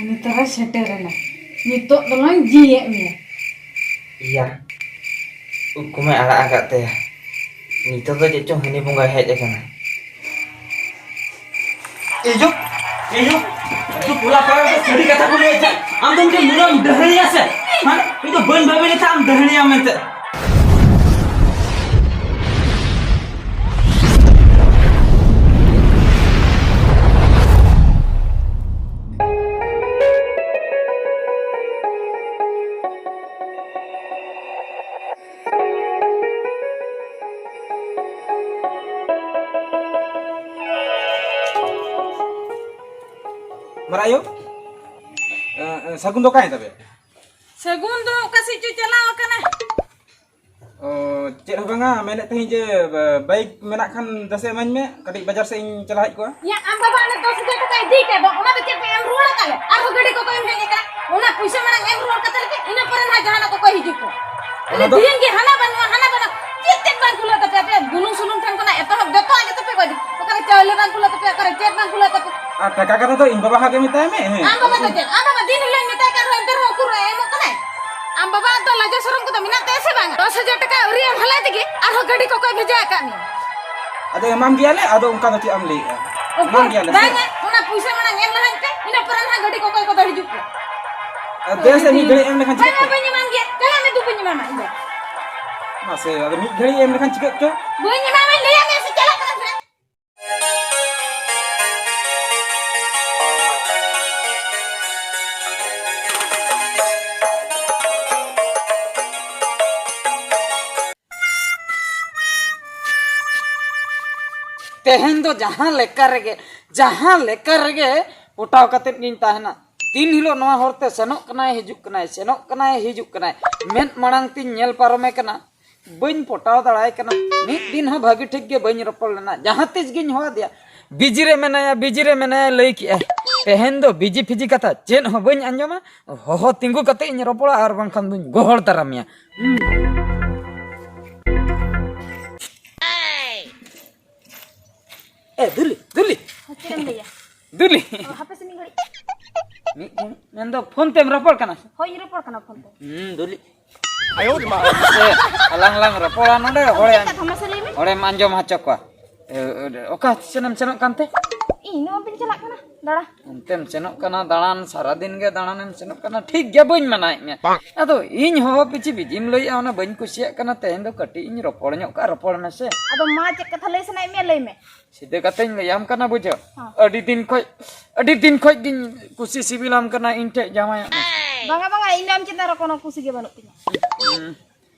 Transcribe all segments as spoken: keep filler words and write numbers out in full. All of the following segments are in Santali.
ᱩᱱᱤ ᱛᱚᱵᱮ ᱥᱮᱴᱮᱨᱮᱱᱟ᱾ ᱱᱤᱛᱚᱜ ᱫᱚᱞᱟᱝ ᱡᱤᱭᱮᱫ ᱢᱮᱭᱟ᱾ ᱤᱭᱟ, ᱩᱠᱩᱢᱮ ᱟᱲᱟᱜ ᱟᱠᱟᱫ ᱛᱟᱭᱟ᱾ ᱱᱤᱛᱚᱜ ᱫᱚ ᱪᱮᱫ ᱪᱚᱝ ᱦᱟᱹᱱᱤ ᱵᱚᱸᱜᱟᱭ ᱦᱮᱡ ᱟᱠᱟᱱᱟ᱾ ᱮ ᱡᱚ, ᱮ ᱡᱚ, ᱡᱚ ᱯᱚᱞᱟ ᱯᱟᱲᱟ ᱨᱮ ᱥᱟᱹᱨᱤ ᱠᱟᱛᱷᱟ ᱠᱚ ᱞᱟᱹᱭᱮᱫ ᱛᱟᱦᱮᱸ᱾ ᱟᱢ ᱫᱚ ᱢᱤᱫᱴᱮᱱ ᱢᱩᱨᱟᱹᱢ ᱰᱟᱹᱦᱟᱹᱲᱤᱭᱟ ᱥᱮ? ᱦᱮᱸ? ᱤᱧ ᱫᱚ ᱵᱟᱹᱧ ᱵᱷᱟᱵᱮ ᱞᱮᱫ ᱛᱟᱦᱮᱸ ᱟᱢ ᱰᱟᱹᱦᱟᱹᱲᱤᱭᱟᱢ ᱢᱮᱱᱛᱮ᱾ ᱢᱟᱨᱟᱝ ᱟᱭᱳ, ᱮ, ᱮ, ᱥᱟᱹᱜᱩᱱ ᱫᱚ ᱚᱠᱟᱭᱮᱱ ᱛᱟᱯᱮᱭᱟ? ᱥᱟᱹᱜᱩᱱ ᱫᱚ ᱚᱠᱟ ᱥᱮᱫ ᱪᱚ ᱪᱟᱞᱟᱣ ᱟᱠᱟᱱᱟ᱾ ᱚ, ᱪᱮᱫ ᱦᱚᱸ ᱵᱟᱝᱟ, ᱢᱮᱱᱮᱫ ᱛᱟᱦᱮᱸᱧ ᱡᱮ, ᱵᱟ-, ᱵᱟᱭᱤᱠ ᱢᱮᱱᱟᱜ ᱠᱷᱟᱱ ᱫᱮᱥᱮ ᱮᱢᱟᱹᱧ ᱢᱮ, ᱠᱟᱹᱴᱤᱡ ᱵᱟᱡᱟᱨ ᱥᱮᱫ ᱤᱧ ᱪᱟᱞᱟᱣ ᱦᱮᱡ ᱠᱚᱜᱼᱟ᱾ ᱭᱟ, ᱟᱢ ᱵᱟᱵᱟ ᱚᱱᱮ ᱫᱚᱥ ᱦᱟᱡᱟᱨ ᱴᱟᱠᱟ ᱤᱫᱤ ᱠᱟᱫ ᱫᱚ, ᱚᱱᱟ ᱫᱚ ᱪᱮᱫ ᱯᱮ ᱮᱢ ᱨᱩᱣᱟᱹᱲ ᱟᱠᱟᱫ ᱞᱮ? ᱟᱨᱦᱚᱸ ᱜᱟᱹᱰᱤ ᱠᱚᱠᱚᱭ ᱮᱢ ᱦᱮᱡ ᱟᱠᱟᱱᱟ, ᱚᱱᱟ ᱯᱩᱭᱥᱟᱹ ᱢᱟᱲᱟᱝ ᱮᱢ ᱨᱩᱣᱟᱹᱲ ᱠᱟᱛᱮ ᱨᱮᱜᱮ, ᱤᱱᱟᱹ ᱯᱚᱨᱮ ᱱᱟᱦᱟᱜ ᱡᱟᱦᱟᱱᱟᱜ ᱠᱚᱠᱚᱭ ᱦᱤᱡᱩᱜ ᱠᱚ᱾ ᱚᱱᱟ ᱫᱚ ᱫᱤᱱ ᱜᱮ ᱦᱟᱱᱟ ᱵᱟᱹᱱᱩᱜᱼᱟ, ᱦᱟᱱᱟ ᱵᱟᱹᱱᱩᱜᱼᱟ, ᱪᱮᱫ ᱛᱮᱫ ᱵᱟᱝ ᱠᱩᱞᱟᱹᱜ ᱛᱟᱯᱮᱭᱟ ᱟᱯᱮᱭᱟᱜ? ᱵᱩᱞᱩᱝ ᱥᱩᱱᱩᱢ ᱴᱷᱮᱱ ᱠᱷᱚᱱᱟᱜ ᱮᱛᱚᱦᱚᱵ ᱡᱚᱛᱚᱣᱟᱜ ᱜᱮ ᱛᱟᱯᱮ ᱠᱚ ᱤᱫᱤ᱾ ᱚᱠᱟᱨᱮ ᱪᱟᱣᱞᱮ ᱵᱟᱝ ᱠᱩᱞᱟᱹᱜ ᱛᱟᱯᱮᱭᱟ, ᱚᱠᱟᱨᱮ ᱪᱮᱫ ᱵᱟᱝ ᱠᱩᱞᱟᱹᱜ ᱛᱟᱯᱮ᱾ ᱟᱨ ᱴᱟᱠᱟ ᱠᱟᱛᱷᱟ ᱫᱚ ᱤᱧ ᱵᱟᱵᱟ ᱦᱟᱜ ᱜᱮ ᱢᱮᱛᱟᱭ ᱢᱮ, ᱦᱮᱸ᱾ ᱟᱢ ᱵᱟᱵᱟ ᱫᱚ ᱪᱮᱫ? ᱟᱢ ᱵᱟᱵᱟ ᱫᱤᱱ ᱦᱤᱞᱳᱜ ᱢᱮᱛᱟᱭ ᱠᱟᱱ ᱨᱮᱦᱚᱸ ᱮᱱᱛᱮ ᱨᱮᱦᱚᱸ ᱩᱠᱩᱨ ᱮᱢᱚᱜ ᱠᱟᱱᱟᱭ? ᱟᱢ ᱵᱟᱵᱟ ᱫᱚ ᱞᱟᱡᱟ ᱥᱚᱨᱚᱢ ᱠᱚᱫᱚ ᱢᱮᱱᱟᱜ ᱛᱟᱭᱟ ᱥᱮ ᱵᱟᱝ? ᱫᱚᱥ ᱦᱟᱡᱟᱨ ᱴᱟᱠᱟ ᱟᱹᱣᱨᱤ ᱮᱢ ᱦᱟᱞᱟᱭ ᱛᱮᱜᱮ ᱟᱨᱦᱚᱸ ᱜᱟᱹᱰᱤ ᱠᱚᱠᱚᱭ ᱵᱷᱮᱡᱟ ᱟᱠᱟᱫ ᱢᱮᱭᱟ᱾ ᱟᱫᱚ ᱮᱢᱟᱢ ᱜᱮᱭᱟᱞᱮ, ᱟᱫᱚ ᱚᱱᱠᱟ ᱫᱚ ᱪᱮᱫ ᱮᱢ ᱞᱟᱹᱭᱮᱜᱼᱟ? ᱚᱠᱚᱭ? ᱮᱢᱟᱢ ᱜᱮᱭᱟᱞᱮ ᱥᱮ᱾ ᱵᱟᱝᱟ, ᱚᱱᱟ ᱯᱩᱭᱥᱟᱹ ᱢᱟᱲᱟᱝ ᱮᱢ ᱞᱟᱦᱟᱧ ᱯᱮ, ᱤᱱᱟᱹ ᱯᱚᱨᱮ ᱱᱟᱦᱟᱜ ᱜᱟᱹᱰᱤ ᱠᱚᱠᱚᱭ ᱠᱚᱫᱚ ᱦᱤᱡᱩᱜ ᱯᱮ᱾ ᱟᱨ ᱫᱮᱥ ᱥᱮ ᱢᱤᱫ ᱜᱷᱟᱹᱲᱤᱡ ᱮᱢ ᱞᱮᱠᱷᱟᱱ ᱪᱤᱠᱟᱹᱜ ᱵᱟᱝᱟ, ᱪᱚ? ᱵᱟᱹᱧ ᱮᱢᱟᱢ ᱜᱮᱭᱟ᱾ ᱪᱟᱞᱟᱜ ᱢᱮ, ᱫᱩ ᱵᱟᱹᱧ ᱮᱢᱟᱢᱟ ᱤᱧ ᱫᱚ᱾ ᱢᱟᱥᱮ, ᱟᱫᱚ ᱢᱤᱫ ᱜᱷᱟᱹᱲᱤᱡ ᱮᱢ ᱞᱮᱠᱷᱟᱱ ᱪᱤᱠᱟᱹᱜ ᱪᱚ? ᱵᱟᱹᱧ ᱮᱢᱟᱢᱟ, ᱞᱟᱹᱭᱟᱢ ᱢᱮ ᱥᱮ ᱪᱟᱞᱟᱜ ᱠᱟᱱᱟ ᱥᱮ? ᱛᱮᱦᱮᱧ ᱫᱚ ᱡᱟᱦᱟᱸ ᱞᱮᱠᱟ ᱨᱮᱜᱮ, ᱡᱟᱦᱟᱸ ᱞᱮᱠᱟ ᱨᱮᱜᱮ ᱯᱚᱴᱟᱣ ᱠᱟᱛᱮᱫ ᱜᱤᱧ ᱛᱟᱦᱮᱱᱟ᱾ ᱫᱤᱱ ᱦᱤᱞᱳᱜ ᱱᱚᱣᱟ ᱦᱚᱨᱛᱮ ᱥᱮᱱᱚᱜ ᱠᱟᱱᱟᱭ, ᱦᱤᱡᱩᱜ ᱠᱟᱱᱟᱭ, ᱥᱮᱱᱚᱜ ᱠᱟᱱᱟᱭ, ᱦᱤᱡᱩᱜ ᱠᱟᱱᱟᱭ, ᱢᱮᱫ ᱢᱟᱲᱟᱝ ᱛᱤᱧ ᱧᱮᱞ ᱯᱟᱨᱚᱢᱮ ᱠᱟᱱᱟ᱾ ᱵᱟᱹᱧ ᱯᱚᱴᱟᱣ ᱫᱟᱲᱟᱭ ᱠᱟᱱᱟ᱾ ᱢᱤᱫ ᱫᱤᱱ ᱦᱚᱸ ᱵᱷᱟᱹᱜᱤ ᱴᱷᱤᱠ ᱜᱮ ᱵᱟᱹᱧ ᱨᱚᱯᱚᱲ ᱞᱮᱱᱟ᱾ ᱡᱟᱦᱟᱸ ᱛᱤᱥ ᱜᱤᱧ ᱦᱚᱦᱚ ᱟᱫᱮᱭᱟ, "ᱵᱤᱡᱤ ᱨᱮ ᱢᱮᱱᱟᱭᱟ, ᱵᱤᱡᱤ ᱨᱮ ᱢᱮᱱᱟᱭᱟ" ᱞᱟᱹᱭ ᱠᱮᱜᱼᱟᱭ᱾ ᱛᱮᱦᱮᱧ ᱫᱚ ᱵᱤᱡᱤ ᱯᱷᱤᱡᱤ ᱠᱟᱛᱷᱟ ᱪᱮᱫ ᱦᱚᱸ ᱵᱟᱹᱧ ᱟᱸᱡᱚᱢᱟ᱾ ᱦᱚᱦᱚ ᱛᱤᱸᱜᱩ ᱠᱟᱛᱮ ᱤᱧ ᱨᱚᱯᱚᱲᱟ, ᱟᱨ ᱵᱟᱝᱠᱷᱟᱱ ᱫᱩᱧ ᱜᱚᱦᱚᱲ ᱛᱟᱨᱟᱢᱮᱭᱟ᱾ ᱦᱩᱸ᱾ ᱮ, ᱫᱩᱞᱤ, ᱫᱩᱞᱤ᱾ ᱪᱮᱫ ᱮᱢ ᱞᱟᱹᱭᱟ? ᱫᱩᱞᱤ᱾ ᱚ, ᱦᱟᱯᱮ ᱥᱮ ᱢᱤᱫ ᱜᱷᱟᱹᱲᱤᱡ᱾ ᱟᱫᱚ ᱯᱷᱳᱱ ᱛᱮᱢ ᱨᱚᱯᱚᱲ ᱠᱟᱱᱟ ᱥᱮ? ᱦᱳᱭ, ᱤᱧ ᱨᱚᱯᱚᱲ ᱠᱟᱱᱟ ᱯᱷᱳᱱ ᱛᱮ᱾ ᱦᱩᱸ, ᱫᱩᱞᱤ᱾ ᱥᱮ ᱟᱞᱟᱝ ᱞᱟᱝ ᱨᱚᱯᱚᱲᱟ ᱱᱚᱰᱮ, ᱦᱚᱲᱮ, ᱪᱮᱫ ᱠᱟᱛᱷᱟ ᱢᱟᱥᱮ ᱞᱟᱹᱭ ᱢᱮ? ᱦᱚᱲᱮᱢ ᱟᱸᱡᱚᱢ ᱦᱚᱪᱚ ᱠᱚᱣᱟ᱾ ᱮ, ᱮ, ᱚᱠᱟ ᱥᱮᱱᱮᱢ ᱥᱮᱱᱚᱜ ᱠᱟᱱᱛᱮ? ᱤᱧ ᱫᱚ ᱚᱱᱛᱮᱧ ᱪᱟᱞᱟᱜ ᱠᱟᱱᱟ ᱫᱟᱬᱟ᱾ ᱚᱱᱛᱮᱢ ᱥᱮᱱᱚᱜ ᱠᱟᱱᱟ ᱫᱟᱬᱟᱱ, ᱥᱟᱨᱟᱫᱤᱱ ᱜᱮ ᱫᱟᱬᱟᱱᱮᱢ ᱥᱮᱱᱚᱜ ᱠᱟᱱᱟ, ᱴᱷᱤᱠ ᱜᱮᱭᱟ, ᱵᱟᱹᱧ ᱢᱟᱱᱟᱭᱮᱫ ᱢᱮᱭᱟ᱾ ᱟᱫᱚ ᱤᱧ ᱦᱚᱦᱚ ᱯᱤᱪᱷᱤ ᱵᱤᱡᱤᱢ ᱞᱟᱹᱭᱮᱜᱼᱟ, ᱚᱱᱟ ᱵᱟᱹᱧ ᱠᱩᱥᱤᱭᱟᱜ ᱠᱟᱱᱟ᱾ ᱛᱮᱦᱮᱧ ᱫᱚ ᱠᱟᱹᱴᱤᱡ ᱤᱧ ᱨᱚᱯᱚᱲ ᱧᱚᱜ ᱠᱟᱜᱼᱟ, ᱨᱚᱯᱚᱲ ᱢᱮᱥᱮ᱾ ᱟᱫᱚ ᱢᱟ, ᱪᱮᱫ ᱠᱟᱛᱷᱟ ᱞᱟᱹᱭ ᱥᱟᱱᱟᱭᱮᱫ ᱢᱮᱭᱟ, ᱞᱟᱹᱭ ᱢᱮ᱾ ᱥᱤᱫᱷᱟᱹ ᱠᱟᱛᱷᱟᱧ ᱞᱟᱹᱭᱟᱢ ᱠᱟᱱᱟ, ᱵᱩᱡᱷᱟᱹᱣ᱾ ᱦᱚᱸ᱾ ᱟᱹᱰᱤ ᱫᱤᱱ ᱠᱷᱚᱡ, ᱟᱹᱰᱤ ᱫᱤᱱ ᱠᱷᱚᱡ ᱜᱤᱧ ᱠᱩᱥᱤ ᱥᱤᱵᱤᱞᱟᱢ ᱠᱟᱱᱟ ᱤᱧ ᱴᱷᱮᱡ ᱡᱟᱶᱟᱭᱚᱜ ᱢᱮ᱾ ᱵᱟᱝᱟ, ᱵᱟᱝᱟ, ᱤᱧ ᱫᱚ ᱟᱢ ᱪᱮᱛᱟᱱ ᱨᱮ ᱠᱳᱱᱳ ᱠᱩᱥᱤ ᱜᱮ ᱵᱟᱹᱱᱩᱜ ᱛᱤᱧᱟ᱾ ᱦᱩᱸ᱾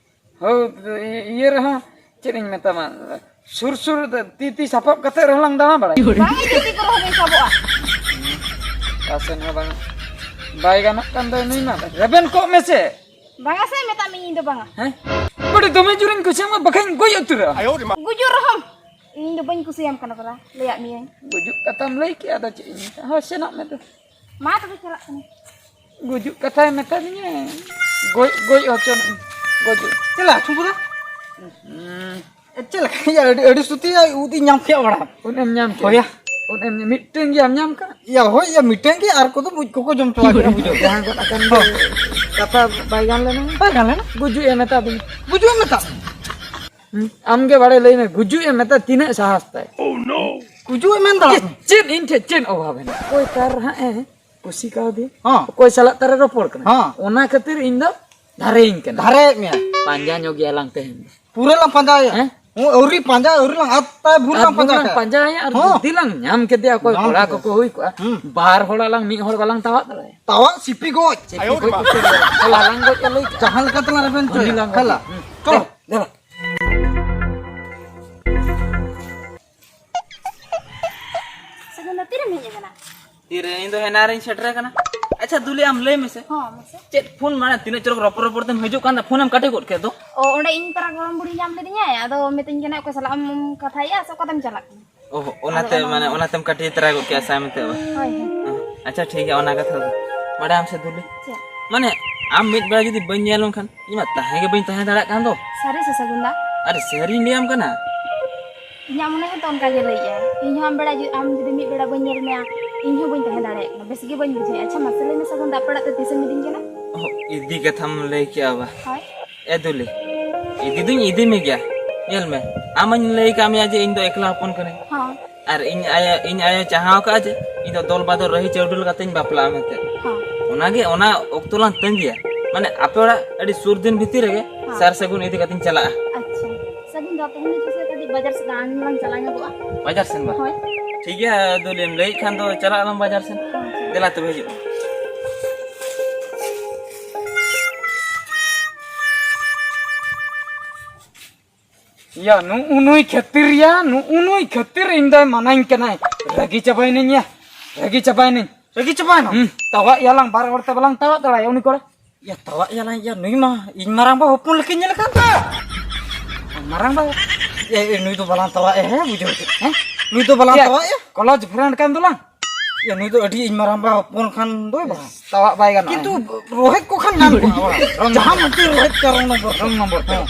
ᱦᱳ, ᱤᱭᱟᱹ ᱨᱮᱦᱚᱸ ᱪᱮᱫ ᱤᱧ ᱢᱮᱛᱟᱢᱟ, ᱥᱩᱨ ᱥᱩᱨ ᱛᱤ ᱛᱤ ᱥᱟᱯᱟᱵ ᱠᱟᱛᱮ ᱨᱮᱦᱚᱸ ᱞᱟᱝ ᱫᱟᱬᱟ ᱵᱟᱲᱟᱭᱟ᱾ ᱵᱟᱝᱟ, ᱤᱧ ᱫᱚ ᱛᱤ ᱠᱚᱨᱮ ᱦᱚᱸ ᱵᱟᱹᱧ ᱥᱟᱵᱚᱜᱼᱟ᱾ ᱚᱠᱟ ᱥᱮᱱ ᱦᱚᱸ ᱵᱟᱝ, ᱵᱟᱭ ᱜᱟᱱᱚᱜ ᱠᱟᱱ ᱫᱚ ᱱᱩᱭ ᱢᱟ᱾ ᱨᱮᱵᱮᱱ ᱠᱚᱜ ᱢᱮᱥᱮ᱾ ᱵᱟᱝᱟ ᱥᱮ, ᱢᱮᱛᱟᱜ ᱢᱤᱭᱟᱹᱧ ᱤᱧ ᱫᱚ ᱵᱟᱝᱟ᱾ ᱦᱮᱸ? ᱵᱟᱹᱲᱤ ᱫᱚᱢᱮ ᱡᱳᱨᱤᱧ ᱠᱩᱥᱤᱭᱟᱢᱟ, ᱵᱟᱠᱷᱟᱧ ᱜᱚᱡ ᱩᱛᱟᱹᱨᱚᱜᱼᱟ᱾ ᱜᱩᱡᱩᱜ ᱨᱮᱦᱚᱸ ᱤᱧ ᱫᱚ ᱵᱟᱹᱧ ᱠᱩᱥᱤᱭᱟᱢ ᱠᱟᱱᱟ ᱛᱚᱨᱟ, ᱞᱟᱹᱭᱟᱜ ᱢᱤᱭᱟᱹᱧ᱾ ᱜᱩᱡᱩᱜ ᱠᱟᱛᱷᱟᱢ ᱞᱟᱹᱭ ᱠᱮᱜᱼᱟ, ᱟᱫᱚ ᱪᱮᱫ ᱤᱧ ᱢᱮᱛᱟᱢᱟ? ᱦᱳᱭ, ᱥᱮᱱᱚᱜ ᱢᱮ ᱛᱚ᱾ ᱢᱟ ᱛᱚᱵᱮ, ᱪᱟᱞᱟᱜ ᱠᱟᱹᱱᱟᱹᱧ᱾ ᱜᱩᱡᱩᱜ ᱠᱟᱛᱷᱟᱭ ᱢᱮᱛᱟᱫᱤᱧᱟ, ᱜᱚᱡ, ᱜᱚᱡ ᱦᱚᱪᱚᱱᱟᱜ ᱜᱩᱡᱩᱜ᱾ ᱪᱮᱫ ᱞᱮᱠᱟ, ᱪᱷᱩᱢᱯᱩ ᱫᱟ? ᱦᱩᱸ᱾ ᱮ, ᱪᱮᱫ ᱞᱮᱠᱟ? ᱭᱟ, ᱟᱹᱰᱤ, ᱟᱹᱰᱤ ᱥᱩᱛᱤ ᱭᱟ, ᱩᱫ ᱤᱧ ᱧᱟᱢ ᱠᱮᱫ ᱵᱟᱲᱟ᱾ ᱩᱫ ᱮᱢ ᱧᱟᱢ ᱠᱮᱫ? ᱦᱳᱭ ᱭᱟ᱾ ᱩᱫ ᱮᱢ, ᱢᱤᱫᱴᱟᱹᱝ ᱜᱮ ᱟᱢ ᱧᱟᱢ ᱠᱟᱜ? ᱭᱟ, ᱦᱳᱭ ᱭᱟ, ᱢᱤᱫᱴᱟᱹᱝ ᱜᱮ, ᱟᱨ ᱠᱚᱫᱚ ᱢᱩᱡ ᱠᱚᱠᱚ ᱡᱚᱢ ᱪᱟᱵᱟ ᱠᱮᱫᱟ, ᱵᱩᱡᱷᱟᱹᱣ᱾ ᱡᱟᱦᱟᱸ ᱜᱚᱫ ᱟᱠᱟᱱ ᱜᱮ᱾ ᱦᱳᱭ᱾ ᱠᱟᱛᱷᱟ ᱵᱟᱭ ᱜᱟᱱ ᱞᱮᱱᱟ? ᱵᱟᱭ ᱜᱟᱱ ᱞᱮᱱᱟ᱾ ᱜᱩᱡᱩᱜ ᱮ ᱢᱮᱛᱟᱫᱤᱧᱟ᱾ ᱜᱩᱡᱩᱜ ᱮ ᱢᱮᱛᱟᱫ ᱢᱮ? ᱦᱩᱸ? ᱟᱢ ᱜᱮ ᱵᱟᱲᱟᱭ ᱞᱟᱹᱭ ᱢᱮ, ᱜᱩᱡᱩᱜ ᱮ ᱢᱮᱛᱟ ᱛᱤᱱᱟᱹᱜ ᱥᱟᱦᱟᱥ ᱛᱟᱭ? ᱜᱩᱡᱩᱜ ᱮ ᱢᱮᱱ ᱫᱟᱲᱮᱭᱟᱜ ᱢᱮ? ᱪᱮᱫ ᱤᱧ ᱴᱷᱮᱡ ᱪᱮᱫ ᱚᱵᱷᱟᱵ ᱦᱮᱱᱟᱜ? ᱚᱠᱚᱭ ᱠᱟᱨ ᱦᱟᱸᱜ ᱮ ᱠᱩᱥᱤ ᱠᱟᱣᱫᱮ? ᱦᱚᱸ᱾ ᱚᱠᱚᱭ ᱥᱟᱞᱟᱜ ᱛᱟᱨᱮ ᱨᱚᱯᱚᱲ ᱠᱟᱱᱟ? ᱦᱚᱸ᱾ ᱚᱱᱟ ᱠᱷᱟᱹᱛᱤᱨ ᱤᱧ ᱫᱚ ᱫᱷᱟᱨᱮᱭᱤᱧ ᱠᱟᱱᱟ᱾ ᱫᱷᱟᱨᱮᱭᱮᱫ ᱢᱮᱭᱟ᱾ ᱯᱟᱸᱡᱟ ᱧᱚᱜ ᱜᱮᱭᱟ ᱞᱟᱝ ᱛᱮᱦᱮᱧ ᱫᱚ᱾ ᱯᱩᱨᱟᱹ ᱞᱟᱝ ᱯᱟᱸᱡᱟᱭᱟ᱾ ᱦᱮᱸ? ᱦᱚᱸ, ᱟᱹᱣᱨᱤ ᱯᱟᱸᱡᱟ, ᱟᱹᱣᱨᱤ ᱞᱟᱝ ᱟᱫ ᱛᱟᱭ ᱵᱷᱩᱨ ᱟᱨ ᱞᱟᱝ ᱵᱷᱩᱨ ᱯᱟᱸᱡᱟ ᱞᱟᱝ ᱠᱟᱭᱟ᱾ ᱯᱟᱸᱡᱟᱭᱟ ᱟᱨ ᱦᱚᱸ᱾ ᱡᱩᱫᱤ ᱞᱟᱝ ᱧᱟᱢ ᱠᱮᱫᱮᱭᱟ ᱚᱠᱚᱭ ᱧᱟᱢ ᱠᱚᱲᱟ ᱠᱮᱫᱮᱭᱟ᱾ ᱠᱚᱠᱚ ᱦᱩᱭ ᱠᱚᱜᱼᱟ, ᱦᱩᱸ᱾ ᱵᱟᱨ ᱦᱚᱲ ᱟᱞᱟᱝ ᱢᱤᱫ ᱦᱚᱲ ᱵᱟᱞᱟᱝ ᱛᱟᱣᱟᱜ ᱫᱟᱲᱮᱭᱟᱜᱼᱟ᱾ ᱛᱟᱣᱟᱜ ᱥᱤᱯᱤ ᱜᱚᱡ᱾ ᱥᱤᱯᱤ ᱜᱚᱡ ᱩᱛᱟᱹᱨ ᱞᱟᱝ᱾ ᱦᱚᱞᱟ ᱞᱟᱝ ᱜᱚᱡ ᱞᱟᱹᱭ ᱠᱮᱫᱟ᱾ ᱡᱟᱦᱟᱸ ᱞᱮᱠᱟ ᱛᱮᱞᱟᱝ ᱨᱮᱵᱮᱱ ᱩᱱᱤ ᱦᱚᱪᱚᱭᱟ᱾ ᱞᱟᱝ ᱜᱚᱡ ᱦᱮᱞᱟ᱾ ᱞᱮᱭᱟ᱾ ᱦᱩᱸ᱾ ᱪᱚᱞᱚ, ᱫᱮᱞᱟ᱾ ᱥᱟᱹᱜᱩᱱ ᱫᱟ, ᱛᱤᱨᱮᱢ ᱦᱮᱡ ᱟᱠᱟᱱᱟ? ᱛᱤᱨᱮ? ᱤᱧ ᱫᱚ ᱦᱮᱱᱟ ᱨᱤᱧ ᱥᱮᱴᱮᱨ ᱟᱠᱟᱱᱟ᱾ ᱟᱪᱪᱷᱟ ᱫᱩᱞᱤ, ᱟᱢ ᱞᱟᱹᱭ ᱢᱮᱥᱮ᱾ ᱦᱚᱸ, ᱢᱟᱥᱮ᱾ ᱪᱮᱫ ᱯᱷᱳᱱ, ᱢᱟᱱᱮ ᱛᱤᱱᱟᱹᱜ ᱪᱚᱨᱚᱠ ᱨᱚᱯᱚᱲ ᱨᱚᱯᱚᱲ ᱛᱮᱢ ᱦᱤᱡᱩᱜ ᱠᱟᱱ ᱛᱟᱦᱮᱸ, ᱯᱷᱳᱱᱮᱢ ᱠᱟᱴᱤ ᱜᱚᱫ ᱠᱮᱫ ᱫᱚ? ᱚ, ᱚᱸᱰᱮ ᱤᱧ ᱯᱟᱨᱟ ᱜᱚᱲᱚᱢ ᱵᱩᱲᱦᱤ ᱧᱟᱢ ᱞᱤᱫᱤᱧᱟᱭ, ᱟᱫᱚ ᱢᱤᱛᱟᱹᱧ ᱠᱟᱱᱟᱭ ᱚᱠᱚᱭ ᱥᱟᱞᱟᱜ ᱮᱢ ᱠᱟᱛᱷᱟᱭᱮᱫᱼᱟ ᱥᱮ ᱚᱠᱟᱛᱮᱢ ᱪᱟᱞᱟᱜ ᱠᱟᱱᱟ? ᱚ, ᱚᱱᱟᱛᱮ, ᱟᱫᱚ ᱢᱟᱱᱮ ᱚᱱᱟ ᱚᱱᱟᱛᱮᱢ ᱠᱟᱴᱤ ᱛᱟᱨᱟ ᱜᱚᱫ ᱠᱮᱫᱼᱟ ᱥᱮ ᱢᱮᱱᱛᱮ? ᱦᱳᱭ, ᱦᱳᱭ᱾ ᱟᱪᱪᱷᱟ ᱴᱷᱤᱠ ᱜᱮᱭᱟ, ᱚᱱᱟ ᱠᱟᱛᱷᱟ ᱫᱚ᱾ ᱵᱟᱰᱟᱭᱟᱢ ᱥᱮ ᱫᱩᱞᱤ? ᱪᱮᱫ? ᱢᱟᱱᱮ ᱟᱢ ᱢᱤᱫ ᱵᱮᱲᱟ ᱡᱩᱫᱤ ᱵᱟᱹᱧ ᱧᱮᱞ ᱞᱮᱢ ᱠᱷᱟᱱ ᱤᱧ ᱢᱟ ᱛᱟᱦᱮᱸ ᱜᱮ ᱵᱟᱹᱧ ᱛᱟᱦᱮᱸ ᱫᱟᱲᱮᱭᱟᱜ ᱠᱟᱱ ᱫᱚ᱾ ᱥᱟᱹᱨᱤ ᱥᱮ ᱥᱟᱹᱜᱩᱱ ᱫᱟ? ᱟᱨᱮ ᱥᱟᱹᱨᱤᱧ ᱞᱟᱹᱭᱟᱢ ᱠᱟᱱᱟ᱾ ᱤᱧᱟᱹᱜ ᱢᱚᱱᱮ ᱦᱚᱸᱛᱚ ᱚᱱᱠᱟ ᱜᱮ ᱞᱟᱹᱭᱮᱜᱼᱟᱭ᱾ ᱤᱧ ᱦᱚᱸ ᱟᱢ ᱵᱮᱲᱟ ᱡᱩ-, ᱟᱢ ᱡᱩᱫᱤ ᱢᱤᱫ ᱵᱮᱲᱟ ᱵᱟᱹᱧ ᱧᱮᱞ ᱢᱮᱭᱟ, ᱤᱧ ᱦᱚᱸ ᱵᱟᱹᱧ ᱛᱟᱦᱮᱸ ᱫᱟᱲᱮᱭᱟᱜ ᱠᱟᱱᱟ, ᱵᱮᱥ ᱜᱮ ᱵᱟᱹᱧ ᱵᱩᱡᱷᱟᱹᱣᱮᱫᱼᱟ᱾ ᱟᱪᱪᱷᱟ, ᱢᱟᱥᱮ ᱞᱟᱹᱭ ᱢᱮ ᱥᱟᱹᱜᱩᱱ, ᱫᱟᱜ ᱯᱟᱲᱟᱜ ᱛᱮ ᱛᱤᱥᱮᱢ ᱤᱫᱤᱧ ᱠᱟᱱᱟ? ᱚ, ᱤᱫᱤ ᱠᱟᱛᱷᱟᱢ ᱞᱟᱹᱭ ᱠᱮᱜᱼᱟ ᱵᱟ᱾ ᱦᱳᱭ᱾ ᱮ ᱫᱩᱞᱤ, ᱤᱫᱤ ᱫᱩᱧ ᱤᱫᱤ ᱢᱮᱜᱮᱭᱟ᱾ ᱧᱮᱞ ᱢᱮ, ᱟᱢᱟᱧ ᱞᱟᱹᱭ ᱠᱟᱜ ᱢᱮᱭᱟ ᱡᱮ ᱤᱧ ᱫᱚ ᱮᱠᱞᱟ ᱦᱚᱯᱚᱱ ᱠᱟᱹᱱᱟᱹᱧ᱾ ᱦᱚᱸ᱾ ᱟᱨ ᱤᱧ ᱟᱭᱳ, ᱤᱧ ᱟᱭᱳ ᱪᱟᱦᱟᱣ ᱠᱟᱜᱼᱟ ᱡᱮ ᱤᱧ ᱫᱚ ᱫᱚᱞ ᱵᱟᱫᱚᱞ ᱨᱟᱹᱦᱤ ᱪᱟᱹᱣᱰᱟᱹᱞ ᱠᱟᱛᱮᱧ ᱵᱟᱯᱞᱟᱜᱼᱟ ᱢᱮᱱᱛᱮ᱾ ᱦᱚᱸ᱾ ᱚᱱᱟᱜᱮ, ᱚᱱᱟ ᱚᱠᱛᱚ ᱞᱟᱝ ᱛᱟᱺᱜᱤᱭᱟ᱾ ᱢᱟᱱᱮ ᱟᱯᱮ ᱚᱲᱟᱜ ᱟᱹᱰᱤ ᱥᱩᱨ ᱫᱤᱱ ᱵᱷᱤᱛᱤᱨ ᱨᱮᱜᱮ ᱦᱚᱸ᱾ ᱥᱟᱨ ᱥᱟᱹᱜᱩᱱ ᱤᱫᱤ ᱠᱟᱛᱮᱧ ᱪᱟᱞᱟᱜᱼᱟ᱾ ᱟᱪᱪᱷᱟ᱾ ᱥᱟᱹᱜᱩᱱ ᱫᱚ ᱛᱮᱦᱮᱧ ᱫᱚ ᱪᱮᱫ ᱥᱮ ᱠᱟᱹᱴᱤᱡ ᱵᱟᱡᱟᱨ ᱥᱮᱫ ᱫᱟᱬᱟᱱ ᱞᱟᱝ ᱪᱟᱞᱟᱣ ᱧᱚᱜᱚᱜᱼᱟ᱾ ᱵᱟᱡᱟᱨ ᱥᱮᱱ ᱵᱟ? ᱦᱳᱭ᱾ ᱴᱷᱤᱠ ᱜᱮᱭᱟ ᱫᱩᱞᱤᱢ ᱞᱟᱹᱭᱮᱫ ᱠᱷᱟᱱ ᱫᱚ ᱪᱟᱞᱟᱜ ᱟᱞᱟᱝ ᱵᱟᱡᱟᱨ ᱥᱮᱱ᱾ ᱦᱚᱸ᱾ ᱫᱮᱞᱟ ᱛᱚᱵᱮ ᱦᱤᱡᱩᱜ ᱢᱮ᱾ ᱭᱟ, ᱱᱩᱜᱼᱩ ᱱᱩᱭ ᱠᱷᱟᱹᱛᱤᱨ ᱭᱟ, ᱱᱩᱜᱼᱩ ᱱᱩᱭ ᱠᱷᱟᱹᱛᱤᱨ ᱤᱧ ᱫᱚᱭ ᱢᱟᱱᱟᱧ ᱠᱟᱱᱟᱭ᱾ ᱨᱟᱹᱜᱤ ᱪᱟᱵᱟᱭᱱᱟᱹᱧ ᱭᱟ, ᱨᱟᱹᱜᱤ ᱪᱟᱵᱟᱭᱱᱟᱹᱧ᱾ ᱨᱟᱹᱜᱤ ᱪᱟᱵᱟᱭᱱᱟᱢ? ᱦᱩᱸ, ᱛᱟᱣᱟᱜ ᱭᱟᱞᱟᱝ ᱵᱟᱨ ᱦᱚᱲ ᱛᱮ ᱵᱟᱞᱟᱝ ᱛᱟᱣᱟᱜ ᱫᱟᱲᱮᱭᱟᱜᱼᱟ ᱩᱱᱤ ᱠᱚᱲᱟ᱾ ᱭᱟ, ᱛᱟᱣᱟᱜ ᱭᱟᱞᱟᱝ ᱭᱟ, ᱱᱩᱭ ᱢᱟ ᱤᱧ ᱢᱟᱨᱟᱝ ᱵᱟ ᱦᱚᱯᱚᱱ ᱞᱮᱠᱟᱧ ᱧᱮᱞ ᱠᱟᱱ ᱛᱟᱭᱟ᱾ ᱢᱟᱨᱟᱝ ᱵᱟ? ᱭᱟ, ᱮ, ᱱᱩᱭ ᱫᱚ ᱵᱟᱞᱟᱝ ᱛᱟᱣᱟᱜ ᱮ, ᱦᱮᱸ, ᱵᱩᱡᱷᱟᱹᱣ ᱠᱮᱫ, ᱦᱮᱸ? ᱱᱩᱭ ᱫᱚ ᱵᱟᱞᱟᱝ ᱭᱟ, ᱛᱟᱣᱟᱜ ᱮ᱾ ᱠᱚᱞᱮᱡᱽ ᱯᱷᱨᱮᱱᱰ ᱠᱟᱱ ᱫᱚᱞᱟᱝ᱾ ᱭᱟ, ᱱᱩᱭ ᱫᱚ ᱟᱹᱰᱤ ᱤᱧ ᱢᱟᱨᱟᱝ ᱵᱟ ᱦᱚᱯᱚᱱ ᱠᱷᱟᱱ ᱫᱚᱭ ᱵᱟᱝ᱾ ᱛᱟᱣᱟᱜ ᱵᱟᱭ ᱜᱟᱱᱚᱜᱼᱟ᱾ ᱠᱤᱱᱛᱩ ᱨᱚᱦᱮᱫ ᱠᱚ ᱠᱷᱟᱱ ᱧᱟᱢ ᱠᱚᱜᱼᱟ ᱚᱲᱟᱜ ᱨᱮ᱾ ᱨᱚᱝ ᱡᱟᱦᱟᱸ ᱱᱚᱢᱵᱚᱨ᱾ ᱢᱚᱱᱛᱮ ᱨᱚᱦᱮᱫ ᱠᱚ ᱨᱚᱝ ᱱᱚᱢᱵᱚᱨ᱾ ᱨᱚᱝ ᱱᱚᱢᱵᱚᱨ ᱛᱮ᱾ ᱦᱮᱸ᱾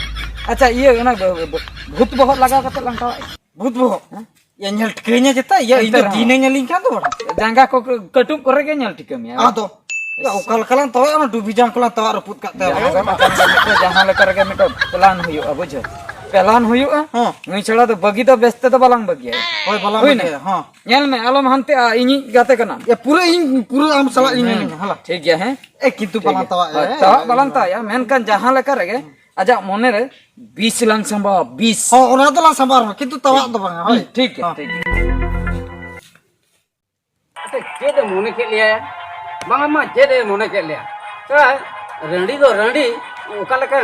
ᱟᱪᱪᱷᱟ, ᱤᱭᱟᱹ, ᱚᱱᱟ ᱵ-, ᱵ-, ᱵᱷᱩᱛ ᱵᱚᱦᱚᱜ ᱞᱟᱜᱟᱣ ᱠᱟᱛᱮ ᱞᱟᱝ ᱛᱟᱣᱟᱜ᱾ ᱵᱷᱩᱛ ᱵᱚᱦᱚᱜ? ᱦᱮᱸ? ᱭᱟ, ᱧᱮᱞ ᱴᱷᱤᱠᱟᱹᱧᱟ ᱪᱮᱛᱟ? ᱭᱟ, ᱤᱧ ᱮᱱᱛᱮ ᱫᱚ ᱨᱮᱦᱚᱸ᱾ ᱫᱤᱱᱮ ᱧᱮᱞᱤᱧ ᱠᱷᱟᱱ ᱫᱚ ᱵᱟᱝ᱾ ᱡᱟᱸᱜᱟ ᱠᱚ ᱠᱟᱹᱴᱩᱵ ᱠᱚᱨᱮ ᱜᱮ ᱧᱮᱞ ᱴᱷᱤᱠᱟᱹ ᱢᱮᱭᱟ᱾ ᱟᱫᱚ, ᱭᱟ, ᱚᱠᱟ ᱞᱮᱠᱟ ᱞᱟᱝ ᱛᱟᱣᱟᱜᱼᱟ, ᱚᱱᱟ ᱰᱩᱵᱤ ᱡᱟᱝ ᱠᱚᱞᱟᱝ ᱛᱟᱣᱟᱜ ᱨᱟᱹᱯᱩᱫ ᱠᱟᱜ ᱛᱮ᱾ ᱡᱟᱦᱟᱸ ᱞᱮᱠᱟ ᱢᱤᱫᱴᱟᱝ, ᱡᱟᱦᱟᱸ ᱞᱮᱠᱟ ᱨᱮᱜᱮ ᱢᱤᱫᱴᱟᱝ ᱯᱞᱟᱱ ᱦᱩᱭᱩᱜᱼᱟ, ᱵᱩᱡᱷᱟᱹᱣ? ᱯᱞᱟᱱ ᱦᱩᱭᱩᱜᱼᱟ᱾ ᱦᱚᱸ᱾ ᱱᱩᱭ ᱪᱷᱟᱲᱟ ᱫᱚ ᱵᱟᱹᱜᱤ ᱫᱚ ᱵᱮᱥ ᱛᱮᱫᱚ ᱵᱟᱞᱟᱝ ᱵᱟᱹᱜᱤᱭᱟ᱾ ᱦᱳᱭ, ᱵᱟᱞᱟᱝ ᱦᱩᱭᱱᱟ? ᱵᱟᱹᱜᱤᱭᱟ, ᱦᱚᱸ᱾ ᱧᱮᱞ ᱢᱮ, ᱟᱞᱚᱢ ᱦᱟᱱᱛᱮᱜᱼᱟ, ᱤᱧᱤᱡ ᱜᱟᱛᱮ ᱠᱟᱱᱟᱢ᱾ ᱭᱟ, ᱯᱩᱨᱟᱹ ᱤᱧ, ᱯᱩᱨᱟᱹ ᱟᱢ ᱥᱟᱞᱟᱜ ᱤᱧ ᱦᱩᱸ᱾ ᱢᱤᱱᱟᱹᱧᱟ, ᱦᱟᱞᱟ᱾ ᱴᱷᱤᱠ ᱜᱮᱭᱟ, ᱦᱮᱸ? ᱮ, ᱠᱤᱱᱛᱩ ᱴᱷᱤᱠ ᱵᱟᱞᱟᱝ ᱜᱮᱭᱟ᱾ ᱛᱟᱣᱟᱜ, ᱦᱳᱭ, ᱮ, ᱛᱟᱣᱟᱜ ᱵᱟᱞᱟᱝ ᱛᱟᱣᱟᱜ ᱭᱟ, ᱢᱮᱱᱠᱷᱟᱱ ᱡᱟᱦᱟᱸ ᱞᱮᱠᱟ ᱨᱮᱜᱮ ᱟᱡᱟᱜ ᱢᱚᱱᱮ ᱨᱮ ᱵᱤᱥ ᱞᱟᱝ ᱥᱟᱢᱵᱟᱣᱟ, ᱵᱤᱥ᱾ ᱦᱚᱸ, ᱚᱱᱟ ᱫᱚᱞᱟᱝ ᱥᱟᱢᱵᱟᱣ ᱨᱮᱦᱚᱸ, ᱠᱤᱱᱛᱩ ᱛᱟᱣᱟᱜ ᱫᱚ ᱵᱟᱝᱟ, ᱦᱳᱭ᱾ ᱦᱩᱸ, ᱴᱷᱤᱠ ᱜᱮᱭᱟ, ᱦᱚᱸ᱾ ᱴᱷᱤᱠ ᱜᱮᱭᱟ᱾ ᱟᱪᱪᱷᱟ, ᱪᱮᱫ ᱮ ᱢᱚᱱᱮ ᱠᱮᱫ ᱞᱮᱭᱟ? ᱵᱟᱝᱟ ᱢᱟ, ᱪᱮᱫ ᱮ ᱢᱚᱱᱮ ᱠᱮᱫ ᱞᱮᱭᱟ? ᱥᱟᱞᱟ, ᱨᱟᱺᱰᱤ ᱫᱚ ᱨᱟᱺᱰᱤ, ᱚᱠᱟ ᱞᱮᱠᱟ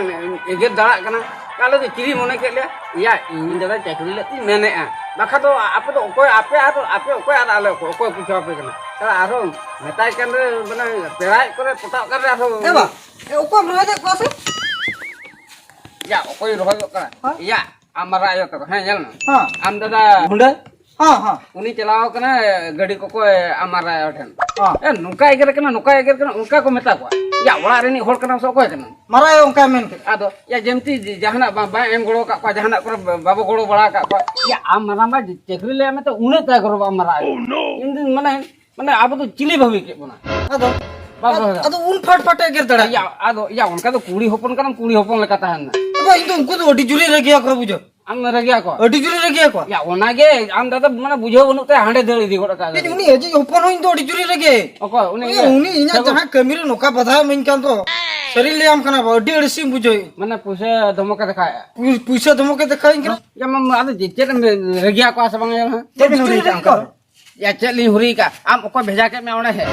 ᱮᱜᱮᱨ ᱫᱟᱲᱟᱜ ᱠᱟᱱᱟ᱾ ᱟᱞᱮ ᱫᱚ ᱪᱤᱞᱤ ᱢᱚᱱᱮ ᱠᱮᱫ ᱞᱮᱭᱟ? ᱭᱟ, ᱤᱧ ᱫᱟᱫᱟ ᱪᱟᱹᱠᱨᱤ ᱞᱟᱹᱜᱤᱫ ᱤᱧ ᱢᱮᱱᱮᱫᱼᱟ, ᱵᱟᱠᱷᱟᱱ ᱫᱚ ᱟᱯᱮ ᱫᱚ ᱚᱠᱚᱭ ᱟᱯᱮ ᱟᱨ ᱟᱯᱮ ᱚᱠᱚᱭ ᱟᱨ ᱟᱞᱮ ᱚᱠᱚᱭ, ᱚᱠᱚᱭ ᱯᱩᱪᱷᱟᱹᱣ ᱟᱯᱮ ᱠᱟᱱᱟ? ᱥᱟᱞᱟ, ᱟᱨᱦᱚᱸ ᱢᱮᱛᱟᱭ ᱠᱟᱱ ᱨᱮ, ᱢᱟᱱᱮ, ᱯᱮᱲᱟᱭᱮᱫ ᱠᱚᱨᱮ ᱯᱚᱴᱟᱣ ᱠᱟᱱ ᱨᱮ ᱟᱨᱦᱚᱸ ᱮ ᱵᱟ, ᱮ, ᱚᱠᱚᱭᱮᱢ ᱨᱚᱦᱮᱫᱮᱫ ᱠᱚᱣᱟ ᱥᱮ? ᱭᱟ, ᱚᱠᱚᱭ ᱨᱚᱦᱚᱭᱚᱜ ᱠᱟᱱᱟ? ᱦᱮᱸ? ᱭᱟ, ᱟᱢ ᱢᱟᱨᱟᱝ ᱟᱭᱳ ᱛᱟᱠᱚ, ᱦᱮᱸ, ᱧᱮᱞ ᱢᱮ᱾ ᱦᱮᱸ᱾ ᱟᱢ ᱫᱟᱫᱟ ᱜᱩᱸᱰᱟᱹ? ᱦᱚᱸ, ᱦᱚᱸ᱾ ᱩᱱᱤ ᱪᱟᱞᱟᱣ ᱠᱟᱱᱟ ᱜᱟᱹᱰᱤ ᱠᱚᱠᱚ ᱟᱢᱟᱨᱟ ᱴᱷᱮᱱ᱾ ᱦᱚᱸ᱾ ᱮ, ᱱᱚᱝᱠᱟ ᱮᱜᱮᱨ ᱠᱟᱱᱟ, ᱱᱚᱝᱠᱟ ᱮᱜᱮᱨ ᱠᱟᱱᱟ, ᱚᱱᱠᱟ ᱠᱚ ᱢᱮᱛᱟ ᱠᱚᱣᱟ᱾ ᱭᱟ, ᱚᱲᱟᱜ ᱨᱤᱱᱤᱡ ᱦᱚᱲ ᱠᱟᱱᱟᱢ ᱥᱮ ᱚᱠᱚᱭ ᱠᱟᱱᱟᱢ? ᱢᱟᱨᱟᱝ ᱟᱭᱳ ᱚᱱᱠᱟᱭ ᱢᱮᱱ ᱠᱮᱫ᱾ ᱟᱫᱚ ᱭᱟ, ᱡᱮᱢᱛᱤ ᱡᱟᱦᱟᱱᱟᱜ ᱵᱟ-, ᱵᱟᱭ ᱮᱢ ᱜᱚᱲᱚ ᱟᱠᱟᱫ ᱠᱚᱣᱟ, ᱡᱟᱦᱟᱱᱟᱜ ᱠᱚᱨᱮ ᱵᱟ-, ᱵᱟᱵᱚ ᱜᱚᱲᱚ ᱵᱟᱲᱟ ᱟᱠᱟᱫ ᱠᱚᱣᱟ᱾ ᱭᱟ, ᱟᱢ ᱢᱟᱨᱟᱝᱵᱟ ᱪᱟᱹᱠᱨᱤ ᱞᱮ ᱮᱢ ᱛᱮ ᱩᱱᱟᱹᱜ ᱛᱟᱭ ᱜᱚᱨᱚᱵᱟ ᱟᱢ ᱢᱟᱨᱟᱝ ᱟᱭᱳ᱾ ᱤᱧ ᱫᱩᱧ ᱢᱟᱱᱮ, ᱢᱟᱱᱮ ᱟᱵᱚ ᱫᱚ ᱪᱤᱞᱤ ᱵᱷᱟᱵᱤ ᱠᱮᱫ ᱵᱚᱱᱟ? ᱟᱫᱚ, ᱵᱟᱵᱟ ᱟᱫᱚ, ᱟᱫᱚ ᱩᱱ ᱯᱷᱟᱴ ᱯᱷᱟᱴ ᱮ ᱮᱜᱮᱨ ᱫᱟᱲᱮᱭᱟᱜᱼᱟ᱾ ᱭᱟ, ᱟᱫᱚ, ᱭᱟ, ᱚᱱᱠᱟ ᱫᱚ ᱠᱩᱲᱤ ᱦᱚᱯᱚᱱ ᱠᱟᱱᱟᱢ, ᱠᱩᱲᱤ ᱦᱚᱯᱚᱱ ᱞᱮᱠᱟ ᱛᱟᱦᱮᱱ ᱢᱮ᱾ ᱵᱟᱵᱟ, ᱤᱧ ᱫᱚ ᱩᱱᱠᱩ ᱫᱚ ᱟᱹᱰᱤ ᱡᱳᱨᱤᱧ ᱨᱟᱹᱜᱤᱭᱟ ᱠᱚᱣᱟ, ᱵᱩᱡᱷᱟᱹᱣ᱾ ᱟᱢ ᱨᱟᱹᱜᱤᱭᱟ ᱠᱚᱣᱟ? ᱟᱹᱰᱤ ᱡᱳᱨᱤᱧ ᱨᱟᱹᱜᱤᱭᱟ ᱠᱚᱣᱟ᱾ ᱭᱟ, ᱚᱱᱟᱜᱮ ᱟᱢ ᱫᱟᱫᱟ ᱢᱟᱱᱮ ᱵᱩᱡᱷᱟᱹᱣ ᱵᱟᱹᱱᱩᱜ ᱛᱟᱭᱟ, ᱦᱟᱸᱰᱮ ᱫᱟᱹᱲ ᱤᱫᱤ ᱜᱚᱫ ᱟᱠᱟᱫ ᱤᱧ ᱫᱚ᱾ ᱩᱱᱤ ᱟᱡᱤᱡ ᱦᱚᱯᱚᱱ ᱦᱚᱸ ᱤᱧ ᱫᱚ ᱟᱹᱰᱤ ᱡᱳᱨᱤᱧ ᱨᱟᱹᱜᱤ᱾ ᱚᱠᱚᱭ? ᱩᱱᱤ ᱩᱱᱤ ᱜᱮ? ᱤᱧᱟᱹᱜ ᱥᱟᱹᱜᱩᱱ? ᱡᱟᱦᱟᱸ ᱠᱟᱹᱢᱤ ᱨᱮ ᱱᱚᱝᱠᱟ ᱵᱟᱫᱷᱟ ᱮᱢᱟᱹᱧ ᱠᱟᱱ ᱫᱚ, ᱥᱟᱹᱨᱤᱧ ᱞᱟᱹᱭᱟᱢ ᱠᱟᱱᱟ, ᱟᱹᱰᱤ ᱟᱹᱲᱤᱥᱤᱧ ᱵᱩᱡᱷᱟᱹᱣᱮᱫ᱾ ᱢᱟᱱᱮ ᱯᱩᱭᱥᱟᱹ ᱫᱷᱚᱢᱚᱠᱮ ᱫᱮᱠᱷᱟᱣᱮᱫᱼᱟ᱾ ᱯᱩᱭ-, ᱯᱩᱭᱥᱟᱹ ᱫᱷᱚᱢᱚᱠᱮ ᱫᱮᱠᱷᱟᱣᱤᱧ ᱠᱟᱱᱟ᱾ ᱭᱟ, ᱢᱟ, ᱢᱟ, ᱟᱫᱚ ᱪᱮᱫ, ᱪᱮᱫ ᱮᱢ ᱨᱟᱹᱜᱤᱭᱟ ᱠᱚᱣᱟ ᱥᱮ ᱵᱟᱝ ᱭᱟ? ᱪᱮᱫ ᱵᱤᱱ ᱦᱩᱨᱤ ᱠᱟᱜᱼᱟ ᱚᱱᱠᱟ ᱫᱚ? ᱭᱟ, ᱪᱮᱫ ᱞᱤᱧ ᱦᱩᱨᱤ ᱠᱟᱜᱼᱟ? ᱟᱢ ᱚᱠᱚᱭ ᱵᱷᱮᱡᱟ ᱠᱮᱫ ᱢᱮᱭᱟ ᱚᱸᱰᱮ ᱦᱮᱡ?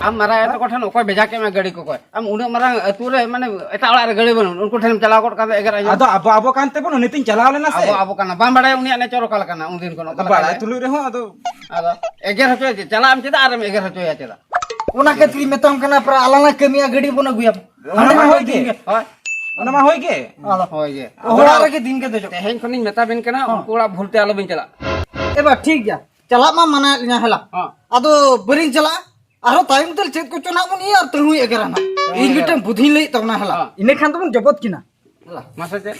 ᱟᱢ ᱢᱟᱨᱟᱝ ᱟᱭᱳ ᱛᱟᱠᱚ ᱴᱷᱮᱱ ᱚᱠᱚᱭ ᱵᱷᱮᱡᱟ ᱠᱮᱫ ᱢᱮᱭᱟ ᱜᱟᱹᱰᱤ ᱠᱚ ᱠᱚᱭ? ᱟᱢ ᱩᱱᱟᱹᱜ ᱢᱟᱨᱟᱝ ᱟᱹᱛᱩ ᱨᱮ, ᱢᱟᱱᱮ, ᱮᱴᱟᱜ ᱚᱲᱟᱜ ᱨᱮ ᱜᱟᱹᱰᱤ ᱵᱟᱹᱱᱩᱜ, ᱩᱱᱠᱩ ᱴᱷᱮᱱ ᱪᱟᱞᱟᱣ ᱜᱚᱫ ᱠᱟᱛᱮ ᱮᱜᱮᱨ ᱟᱸᱡᱚᱢ? ᱟᱫᱚ ᱟᱵᱚ, ᱟᱵᱚ ᱠᱟᱱ ᱛᱮᱵᱚᱱ ᱩᱱᱤ ᱛᱤᱧ ᱪᱟᱞᱟᱣ ᱞᱮᱱᱟ ᱥᱮ᱾ ᱟᱵᱚ, ᱟᱵᱚ ᱠᱟᱱᱟ᱾ ᱵᱟᱢ ᱵᱟᱲᱟᱭᱟ ᱩᱱᱤᱭᱟᱜ ᱱᱮᱪᱚᱨ ᱚᱠᱟ ᱞᱮᱠᱟᱱᱟ ᱩᱱᱫᱤᱱ ᱠᱷᱚᱱ, ᱚᱠᱟ ᱞᱮᱠᱟ ᱵᱟᱲᱟᱭ ᱜᱮ? ᱛᱩᱞᱩᱡ ᱨᱮᱦᱚᱸ ᱟᱫᱚ ᱟᱫᱚ ᱮᱜᱮᱨ ᱦᱚᱪᱚᱭᱟ ᱪᱮᱫ? ᱪᱟᱞᱟᱜ ᱮᱢ ᱪᱮᱫᱟᱜ ᱟᱨᱮᱢ ᱮᱜᱮᱨ ᱦᱚᱪᱚᱭᱟ ᱪᱮᱫᱟᱜ? ᱚᱱᱟ ᱠᱷᱟᱹᱛᱤᱨ ᱤᱧ ᱢᱮᱛᱟᱢ ᱠᱟᱱᱟ, ᱯᱨᱟ ᱟᱞᱟᱝ ᱞᱟᱝ ᱠᱟᱹᱢᱤᱭᱟ, ᱜᱟᱹᱰᱤ ᱵᱚᱱ ᱟᱹᱜᱩᱭᱟ᱾ ᱚᱱᱟ ᱢᱟ ᱦᱳᱭ ᱜᱮ᱾ ᱦᱳᱭ᱾ ᱚᱱᱟ ᱢᱟ ᱦᱳᱭ ᱜᱮ᱾ ᱟᱫᱚ ᱦᱳᱭ ᱜᱮ᱾ ᱚᱲᱟᱜ ᱨᱮᱜᱮ ᱫᱤᱱ ᱜᱮ ᱫᱮᱡᱚᱜ᱾ ᱛᱮᱦᱮᱧ ᱠᱷᱚᱱᱤᱧ ᱢᱮᱛᱟ ᱵᱤᱱ ᱠᱟᱱᱟ, ᱦᱚᱸ᱾ ᱩᱱᱠᱩ ᱚᱲᱟᱜ ᱵᱷᱩᱞ ᱛᱮ ᱟᱞᱚ ᱵᱤᱱ ᱪᱟᱞᱟᱜ᱾ ᱮ ᱵᱟ, ᱴᱷᱤᱠ ᱜᱮᱭᱟ, ᱪᱟᱞᱟᱜ ᱢᱟ ᱢᱟᱱᱟᱭᱮᱫ ᱞᱤᱧᱟ, ᱦᱮᱞᱟ᱾ ᱦᱚᱸ᱾ ᱟᱫᱚ ᱵᱟᱹᱞᱤᱧ ᱪᱟᱞᱟᱜᱼᱟ᱾ ᱟᱨᱦᱚᱸ ᱛᱟᱭᱚᱢ ᱛᱮ ᱪᱮᱫ ᱠᱚᱪᱚ ᱱᱟᱜ ᱵᱚᱱ ᱤᱭᱟᱹ ᱟᱨ ᱛᱟᱹᱦᱩᱭ ᱮᱜᱮᱨᱟ ᱱᱟᱜ᱾ ᱛᱟᱹᱦᱩᱭ ᱤᱧ ᱮᱜᱮᱨᱟ᱾ ᱢᱤᱫᱴᱟᱝ ᱵᱩᱫᱷᱤᱧ ᱞᱟᱹᱭᱮᱫ ᱛᱟᱵᱚᱱᱟ, ᱦᱮᱞᱟ᱾ ᱦᱚᱸ᱾ ᱤᱱᱟᱹ ᱠᱷᱟᱱ ᱫᱚᱵᱚᱱ ᱡᱚᱵᱚᱛ ᱠᱤᱱᱟ᱾ ᱦᱮᱞᱟ᱾ ᱢᱟᱥᱮ ᱪᱮᱫ?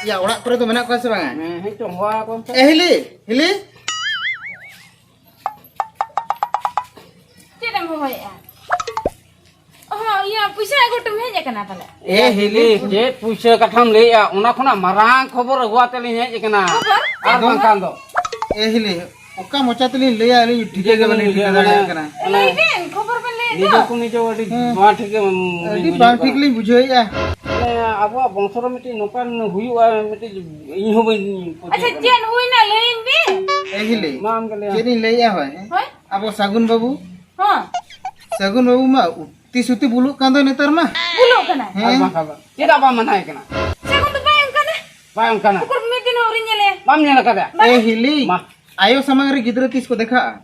ᱭᱟ, ᱚᱲᱟᱜ ᱠᱚᱨᱮ ᱫᱚ ᱢᱮᱱᱟᱜ ᱠᱚᱣᱟ ᱥᱮ ᱵᱟᱝᱟ? ᱦᱮᱸ, ᱦᱮᱡ ᱪᱚᱝ, ᱦᱚᱦᱚ ᱟᱠᱚ ᱢᱮᱥᱮ᱾ ᱮ, ᱦᱤᱞᱤ, ᱦᱤᱞᱤ᱾ ᱪᱮᱫ ᱮᱢ ᱦᱚᱦᱚᱭᱮᱫᱼᱟ? ᱚ, ᱤᱭᱟᱹ, ᱯᱩᱭᱥᱟᱹ ᱟᱹᱜᱩ ᱦᱚᱴᱚᱢ ᱦᱮᱡ ᱟᱠᱟᱱᱟ ᱯᱟᱞᱮ? ᱮ, ᱦᱤᱞᱤ, ᱪᱮᱫ ᱯᱩᱭᱥᱟᱹ ᱠᱟᱛᱷᱟᱢ ᱞᱟᱹᱭᱮᱫᱼᱟ? ᱚᱱᱟ ᱠᱷᱚᱱᱟᱜ ᱢᱟᱨᱟᱝ ᱠᱷᱚᱵᱚᱨ ᱟᱹᱜᱩ ᱟᱛᱮ ᱞᱤᱧ ᱦᱮᱡ ᱟᱠᱟᱱᱟ᱾ ᱠᱷᱚᱵᱚᱨ? ᱟᱨ ᱵᱟᱝᱠᱷᱟᱱ ᱫᱚ᱾ ᱮ, ᱦᱤᱞᱤ, ᱚᱠᱟ ᱢᱚᱪᱟ ᱛᱮᱞᱤᱧ ᱞᱟᱹᱭᱟ, ᱟᱹᱞᱤᱧ ᱴᱷᱤᱠᱟᱹ ᱜᱮ ᱵᱟᱹᱞᱤᱧ ᱴᱷᱤᱠᱟᱹ ᱫᱟᱲᱮᱭᱟᱜ ᱠᱟᱱᱟ᱾ ᱞᱟᱹᱭ ᱵᱮᱱ, ᱠᱷᱚᱵᱚᱨ ᱵᱮᱱ ᱞᱟᱹᱭᱮᱫ ᱫᱚ᱾ ᱱᱤᱡᱮ ᱠᱚ ᱱᱤᱡᱮ ᱟᱹᱰᱤ ᱦᱮᱸ᱾ ᱵᱟᱝ ᱴᱷᱤᱠ ᱜᱮ ᱟᱹᱰᱤ ᱵᱩᱡᱷᱟᱹᱣ ᱵᱟᱝ ᱠᱟᱱᱟ᱾ ᱴᱷᱤᱠ ᱞᱤᱧ ᱵᱩᱡᱷᱟᱹᱣᱮᱫᱼᱟ᱾ ᱢᱟᱱᱮ ᱟᱵᱚᱣᱟᱜ ᱵᱚᱝᱥᱚ ᱨᱮ ᱢᱤᱫᱴᱤᱡ ᱱᱚᱝᱠᱟᱱ ᱦᱩᱭᱩᱜᱼᱟ, ᱢᱤᱫᱴᱤᱡ ᱤᱧ ᱦᱚᱸ ᱵᱟᱹᱧ ᱯᱟᱹᱛᱭᱟᱹᱜ ᱟᱪᱪᱷᱟ, ᱠᱟᱱᱟ᱾ ᱪᱮᱫ ᱦᱩᱭᱱᱟ ᱞᱟᱹᱭᱟᱹᱧ ᱵᱤᱱ? ᱮ ᱦᱤᱞᱤ, ᱢᱟ ᱟᱢ ᱜᱮ ᱞᱟᱹᱭ ᱢᱮ᱾ ᱪᱮᱫ ᱤᱧ ᱞᱟᱹᱭᱮᱫᱼᱟ, ᱦᱳᱭ᱾ ᱦᱳᱭ? ᱟᱵᱚ ᱥᱟᱹᱜᱩᱱ ᱵᱟᱹᱵᱩ, ᱦᱚᱸ᱾ ᱥᱟᱹᱜᱩᱱ ᱵᱟᱹᱵᱩ ᱢᱟ ᱩᱛᱤ ᱥᱩᱛᱤ ᱵᱩᱞᱩᱜ ᱠᱟᱱ ᱫᱚ ᱱᱮᱛᱟᱨ ᱢᱟ᱾ ᱵᱩᱞᱩᱜ ᱠᱟᱱᱟᱭ? ᱟᱨ ᱦᱮᱸ᱾ ᱵᱟᱝᱠᱷᱟᱱ ᱫᱚ᱾ ᱪᱮᱫᱟᱜ ᱵᱟᱢ ᱢᱟᱱᱟᱭᱮ ᱠᱟᱱᱟ? ᱥᱟᱹᱜᱩᱱ ᱫᱚ ᱵᱟᱭ ᱚᱱᱠᱟᱱᱟ᱾ ᱵᱟᱭ ᱚᱱᱠᱟᱱᱟ? ᱩᱠᱩᱨ ᱢᱤᱫ ᱫᱤᱱ ᱦᱚᱸ ᱟᱹᱣᱨᱤᱧ ᱧᱮᱞᱮᱭᱟ᱾ ᱵᱟᱢ ᱧᱮᱞ ᱟᱠᱟᱫᱮᱭᱟ? ᱵᱟᱝ᱾ ᱮ ᱦᱤᱞᱤ, ᱢᱟ᱾ ᱟᱭᱳ ᱥᱟᱢᱟᱝ ᱨᱮ ᱜᱤᱫᱽᱨᱟᱹ ᱛᱤᱥ ᱠᱚ ᱫᱮᱠᱷᱟᱜᱼᱟ?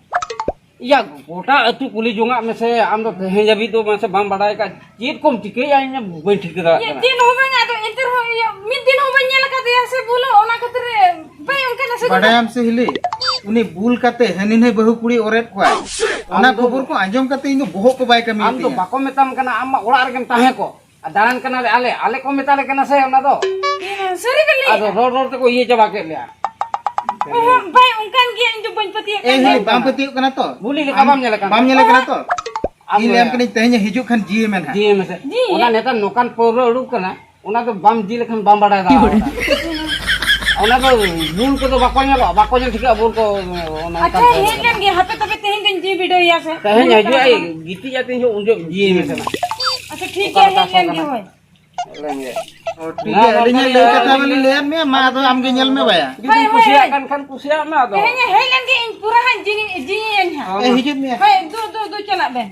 ᱤᱭᱟ, ᱜᱚᱴᱟ ᱟᱹᱛᱩ ᱠᱩᱞᱤ ᱡᱚᱝᱟᱜ ᱢᱮᱥᱮ, ᱟᱢ ᱫᱚ ᱛᱮᱦᱮᱧ ᱦᱟᱹᱵᱤᱡ ᱫᱚ ᱢᱟᱥᱮ ᱵᱟᱢ ᱵᱟᱰᱟᱭ ᱠᱟᱜ, ᱪᱮᱫ ᱠᱚᱢ ᱪᱤᱠᱟᱹᱭᱟ ᱤᱧ ᱵᱟᱹᱧ ᱴᱷᱤᱠᱟᱹ ᱫᱟᱲᱮᱭᱟᱜ ᱤᱭᱟᱹ, ᱠᱟᱱᱟ᱾ ᱪᱮᱫ ᱦᱚᱸ ᱵᱟᱝ, ᱟᱫᱚ ᱮᱱᱛᱮ ᱨᱮᱦᱚᱸ ᱤᱭᱟᱹ, ᱢᱤᱫ ᱫᱤᱱ ᱦᱚᱸ ᱵᱟᱹᱧ ᱧᱮᱞ ᱟᱠᱟᱫᱮᱭᱟ ᱥᱮ ᱵᱩᱞᱟᱹ, ᱚᱱᱟ ᱠᱷᱟᱹᱛᱤᱨ ᱵᱟᱹᱧ ᱚᱱᱠᱟᱱᱟ ᱥᱮ ᱵᱟᱰᱟᱭᱟᱢ ᱥᱮ ᱦᱤᱞᱤ, ᱩᱱᱤ ᱵᱩᱞ ᱠᱟᱛᱮ ᱦᱟᱹᱱᱤ ᱱᱟᱹᱭ ᱵᱟᱹᱦᱩ ᱠᱩᱲᱤ ᱚᱨᱮᱫ ᱠᱚᱣᱟᱭ, ᱚᱱᱟ ᱟᱢ ᱫᱚ ᱠᱷᱚᱵᱚᱨ ᱠᱚ ᱟᱸᱡᱚᱢ ᱠᱟᱛᱮ ᱤᱧ ᱫᱚ ᱵᱚᱦᱚᱜ ᱠᱚ ᱵᱟᱭ ᱠᱟᱹᱢᱤᱭᱮᱫ ᱟᱢ ᱫᱚ ᱛᱤᱧᱟ᱾ ᱵᱟᱠᱚ ᱢᱮᱛᱟᱢ ᱠᱟᱱᱟ, ᱟᱢ ᱢᱟ ᱚᱲᱟᱜ ᱨᱮᱜᱮᱢ ᱛᱟᱦᱮᱸ ᱠᱚᱜ, ᱟᱨ ᱫᱟᱬᱟᱱ ᱠᱟᱱᱟᱞᱮ ᱟᱞᱮ, ᱟᱞᱮ ᱠᱚ ᱢᱮᱛᱟ ᱞᱮ ᱠᱟᱱᱟ ᱥᱮ ᱚᱱᱟ ᱫᱚ᱾ ᱤᱭᱟᱹ, ᱥᱟᱹᱨᱤ ᱜᱮ ᱞᱟᱹᱭ ᱟᱫᱚ ᱮᱫᱟ᱾ ᱨᱚᱲ ᱨᱚᱲ ᱛᱮᱠᱚ ᱤᱭᱟᱹ ᱪᱟᱵᱟ ᱠᱮᱫ ᱞᱮᱭᱟ᱾ ᱚᱦᱚᱸ, ᱵᱟᱭ ᱚᱱᱠᱟᱱ ᱜᱮᱭᱟ, ᱤᱧ ᱫᱚ ᱵᱟᱹᱧ ᱯᱟᱹᱛᱭᱟᱹᱜ ᱮ ᱠᱟᱱ ᱦᱤᱞᱤ, ᱜᱮᱭᱟ᱾ ᱵᱟᱢ ᱯᱟᱹᱛᱭᱟᱹᱜ ᱠᱟᱱᱟ ᱛᱚ? ᱵᱩᱞᱤ ᱞᱮᱠᱟ ᱵᱟᱢ ᱧᱮᱞ ᱠᱟᱱᱟ? ᱵᱟᱢ ᱧᱮᱞ ᱠᱟᱱᱟ ᱛᱚ? ᱟᱢ ᱤᱧ ᱞᱟᱹᱭᱟᱢ ᱫᱚ ᱠᱟᱹᱱᱟᱹᱧ, ᱛᱮᱦᱮᱧ ᱮ ᱦᱤᱡᱩᱜ ᱠᱷᱟᱱ ᱡᱤᱭᱮ ᱢᱮ ᱱᱟᱦᱟᱜ᱾ ᱡᱤᱭᱮ ᱢᱮᱥᱮ᱾ ᱡᱤᱭᱮ? ᱚᱱᱟ ᱱᱮᱛᱟᱨ ᱱᱚᱝᱠᱟᱱ ᱯᱟᱹᱣᱨᱟᱹ ᱩᱰᱩᱠ ᱠᱟᱱᱟ, ᱚᱱᱟ ᱫᱚ ᱵᱟᱢ ᱡᱤ ᱞᱮᱠᱷᱟᱱ ᱵᱟᱢ ᱵᱟᱰᱟᱭ ᱫᱟᱲᱮᱭᱟᱜᱼᱟ᱾ ᱚᱱᱟ ᱫᱚ ᱵᱩᱞ ᱠᱚᱫᱚ ᱵᱟᱠᱚ ᱧᱮᱞᱚᱜᱼᱟ, ᱵᱟᱠᱚ ᱧᱮᱞ ᱴᱷᱤᱠᱟᱹᱜᱼᱟ ᱵᱩᱞ ᱠᱚ, ᱚᱱᱟ ᱟᱪᱪᱷᱟ, ᱚᱱᱠᱟᱱ ᱦᱮᱡ ᱯᱟᱹᱣᱨᱟᱹ᱾ ᱞᱮᱱ ᱜᱮ, ᱦᱟᱯᱮ ᱛᱚᱵᱮ ᱛᱮᱦᱮᱧ ᱫᱚᱧ ᱡᱤ ᱵᱤᱰᱟᱹᱣ ᱮᱭᱟ ᱥᱮ᱾ ᱛᱮᱦᱮᱧ ᱵᱩᱞ ᱦᱤᱡᱩᱜ ᱠᱟᱱᱟ ᱟᱭ, ᱥᱮ ᱵᱟᱝ? ᱜᱤᱛᱤᱡ ᱟᱛᱮ ᱦᱤᱡᱩᱜ, ᱩᱱ ᱡᱚᱦᱚᱜ ᱡᱤᱭᱮ ᱢᱮᱥᱮ ᱱᱟᱦᱟᱜ᱾ ᱟᱪᱪᱷᱟ, ᱴᱷᱤᱠ ᱚᱠᱟ ᱜᱮᱭᱟ, ᱞᱮᱠᱟ ᱦᱮᱡ ᱥᱚ ᱞᱮᱱ ᱜᱮ ᱠᱟᱱᱟ? ᱦᱳᱭ᱾ ᱞᱮᱸᱜᱮ᱾ ᱚ, ᱴᱷᱤᱠ ᱜᱮᱭᱟ, ᱟᱹᱞᱤᱧᱟᱜ ᱞᱟᱹᱭ ᱠᱟᱛᱷᱟ ᱢᱟᱞᱤᱧ ᱞᱟᱹᱭᱟᱫ ᱢᱮᱭᱟ, ᱢᱟ ᱟᱫᱚ ᱟᱢᱜᱮ ᱧᱮᱞ ᱢᱮ ᱵᱟᱭᱟ᱾ ᱡᱩᱫᱤᱢ ᱦᱳᱭ, ᱦᱳᱭ, ᱠᱩᱥᱤᱭᱟᱜ ᱦᱳᱭ᱾ ᱠᱟᱱ ᱠᱷᱟᱱ ᱠᱩᱥᱤᱭᱟᱜ ᱢᱮ ᱟᱫᱚ᱾ ᱦᱮᱸ, ᱦᱮᱸ, ᱦᱮᱡ ᱞᱮᱱ ᱜᱮ ᱤᱧ ᱯᱩᱨᱟᱹ ᱦᱟᱸᱜ ᱡᱤᱞᱤᱧ ᱤᱫᱤᱭᱟᱹᱧ ᱦᱟᱸᱜ᱾ ᱦᱳᱭ, ᱦᱤᱡᱩᱜ ᱢᱮ᱾ ᱦᱳᱭ, ᱫᱩ, ᱫᱩ, ᱫᱩ, ᱪᱟᱞᱟᱜ ᱵᱮᱱ᱾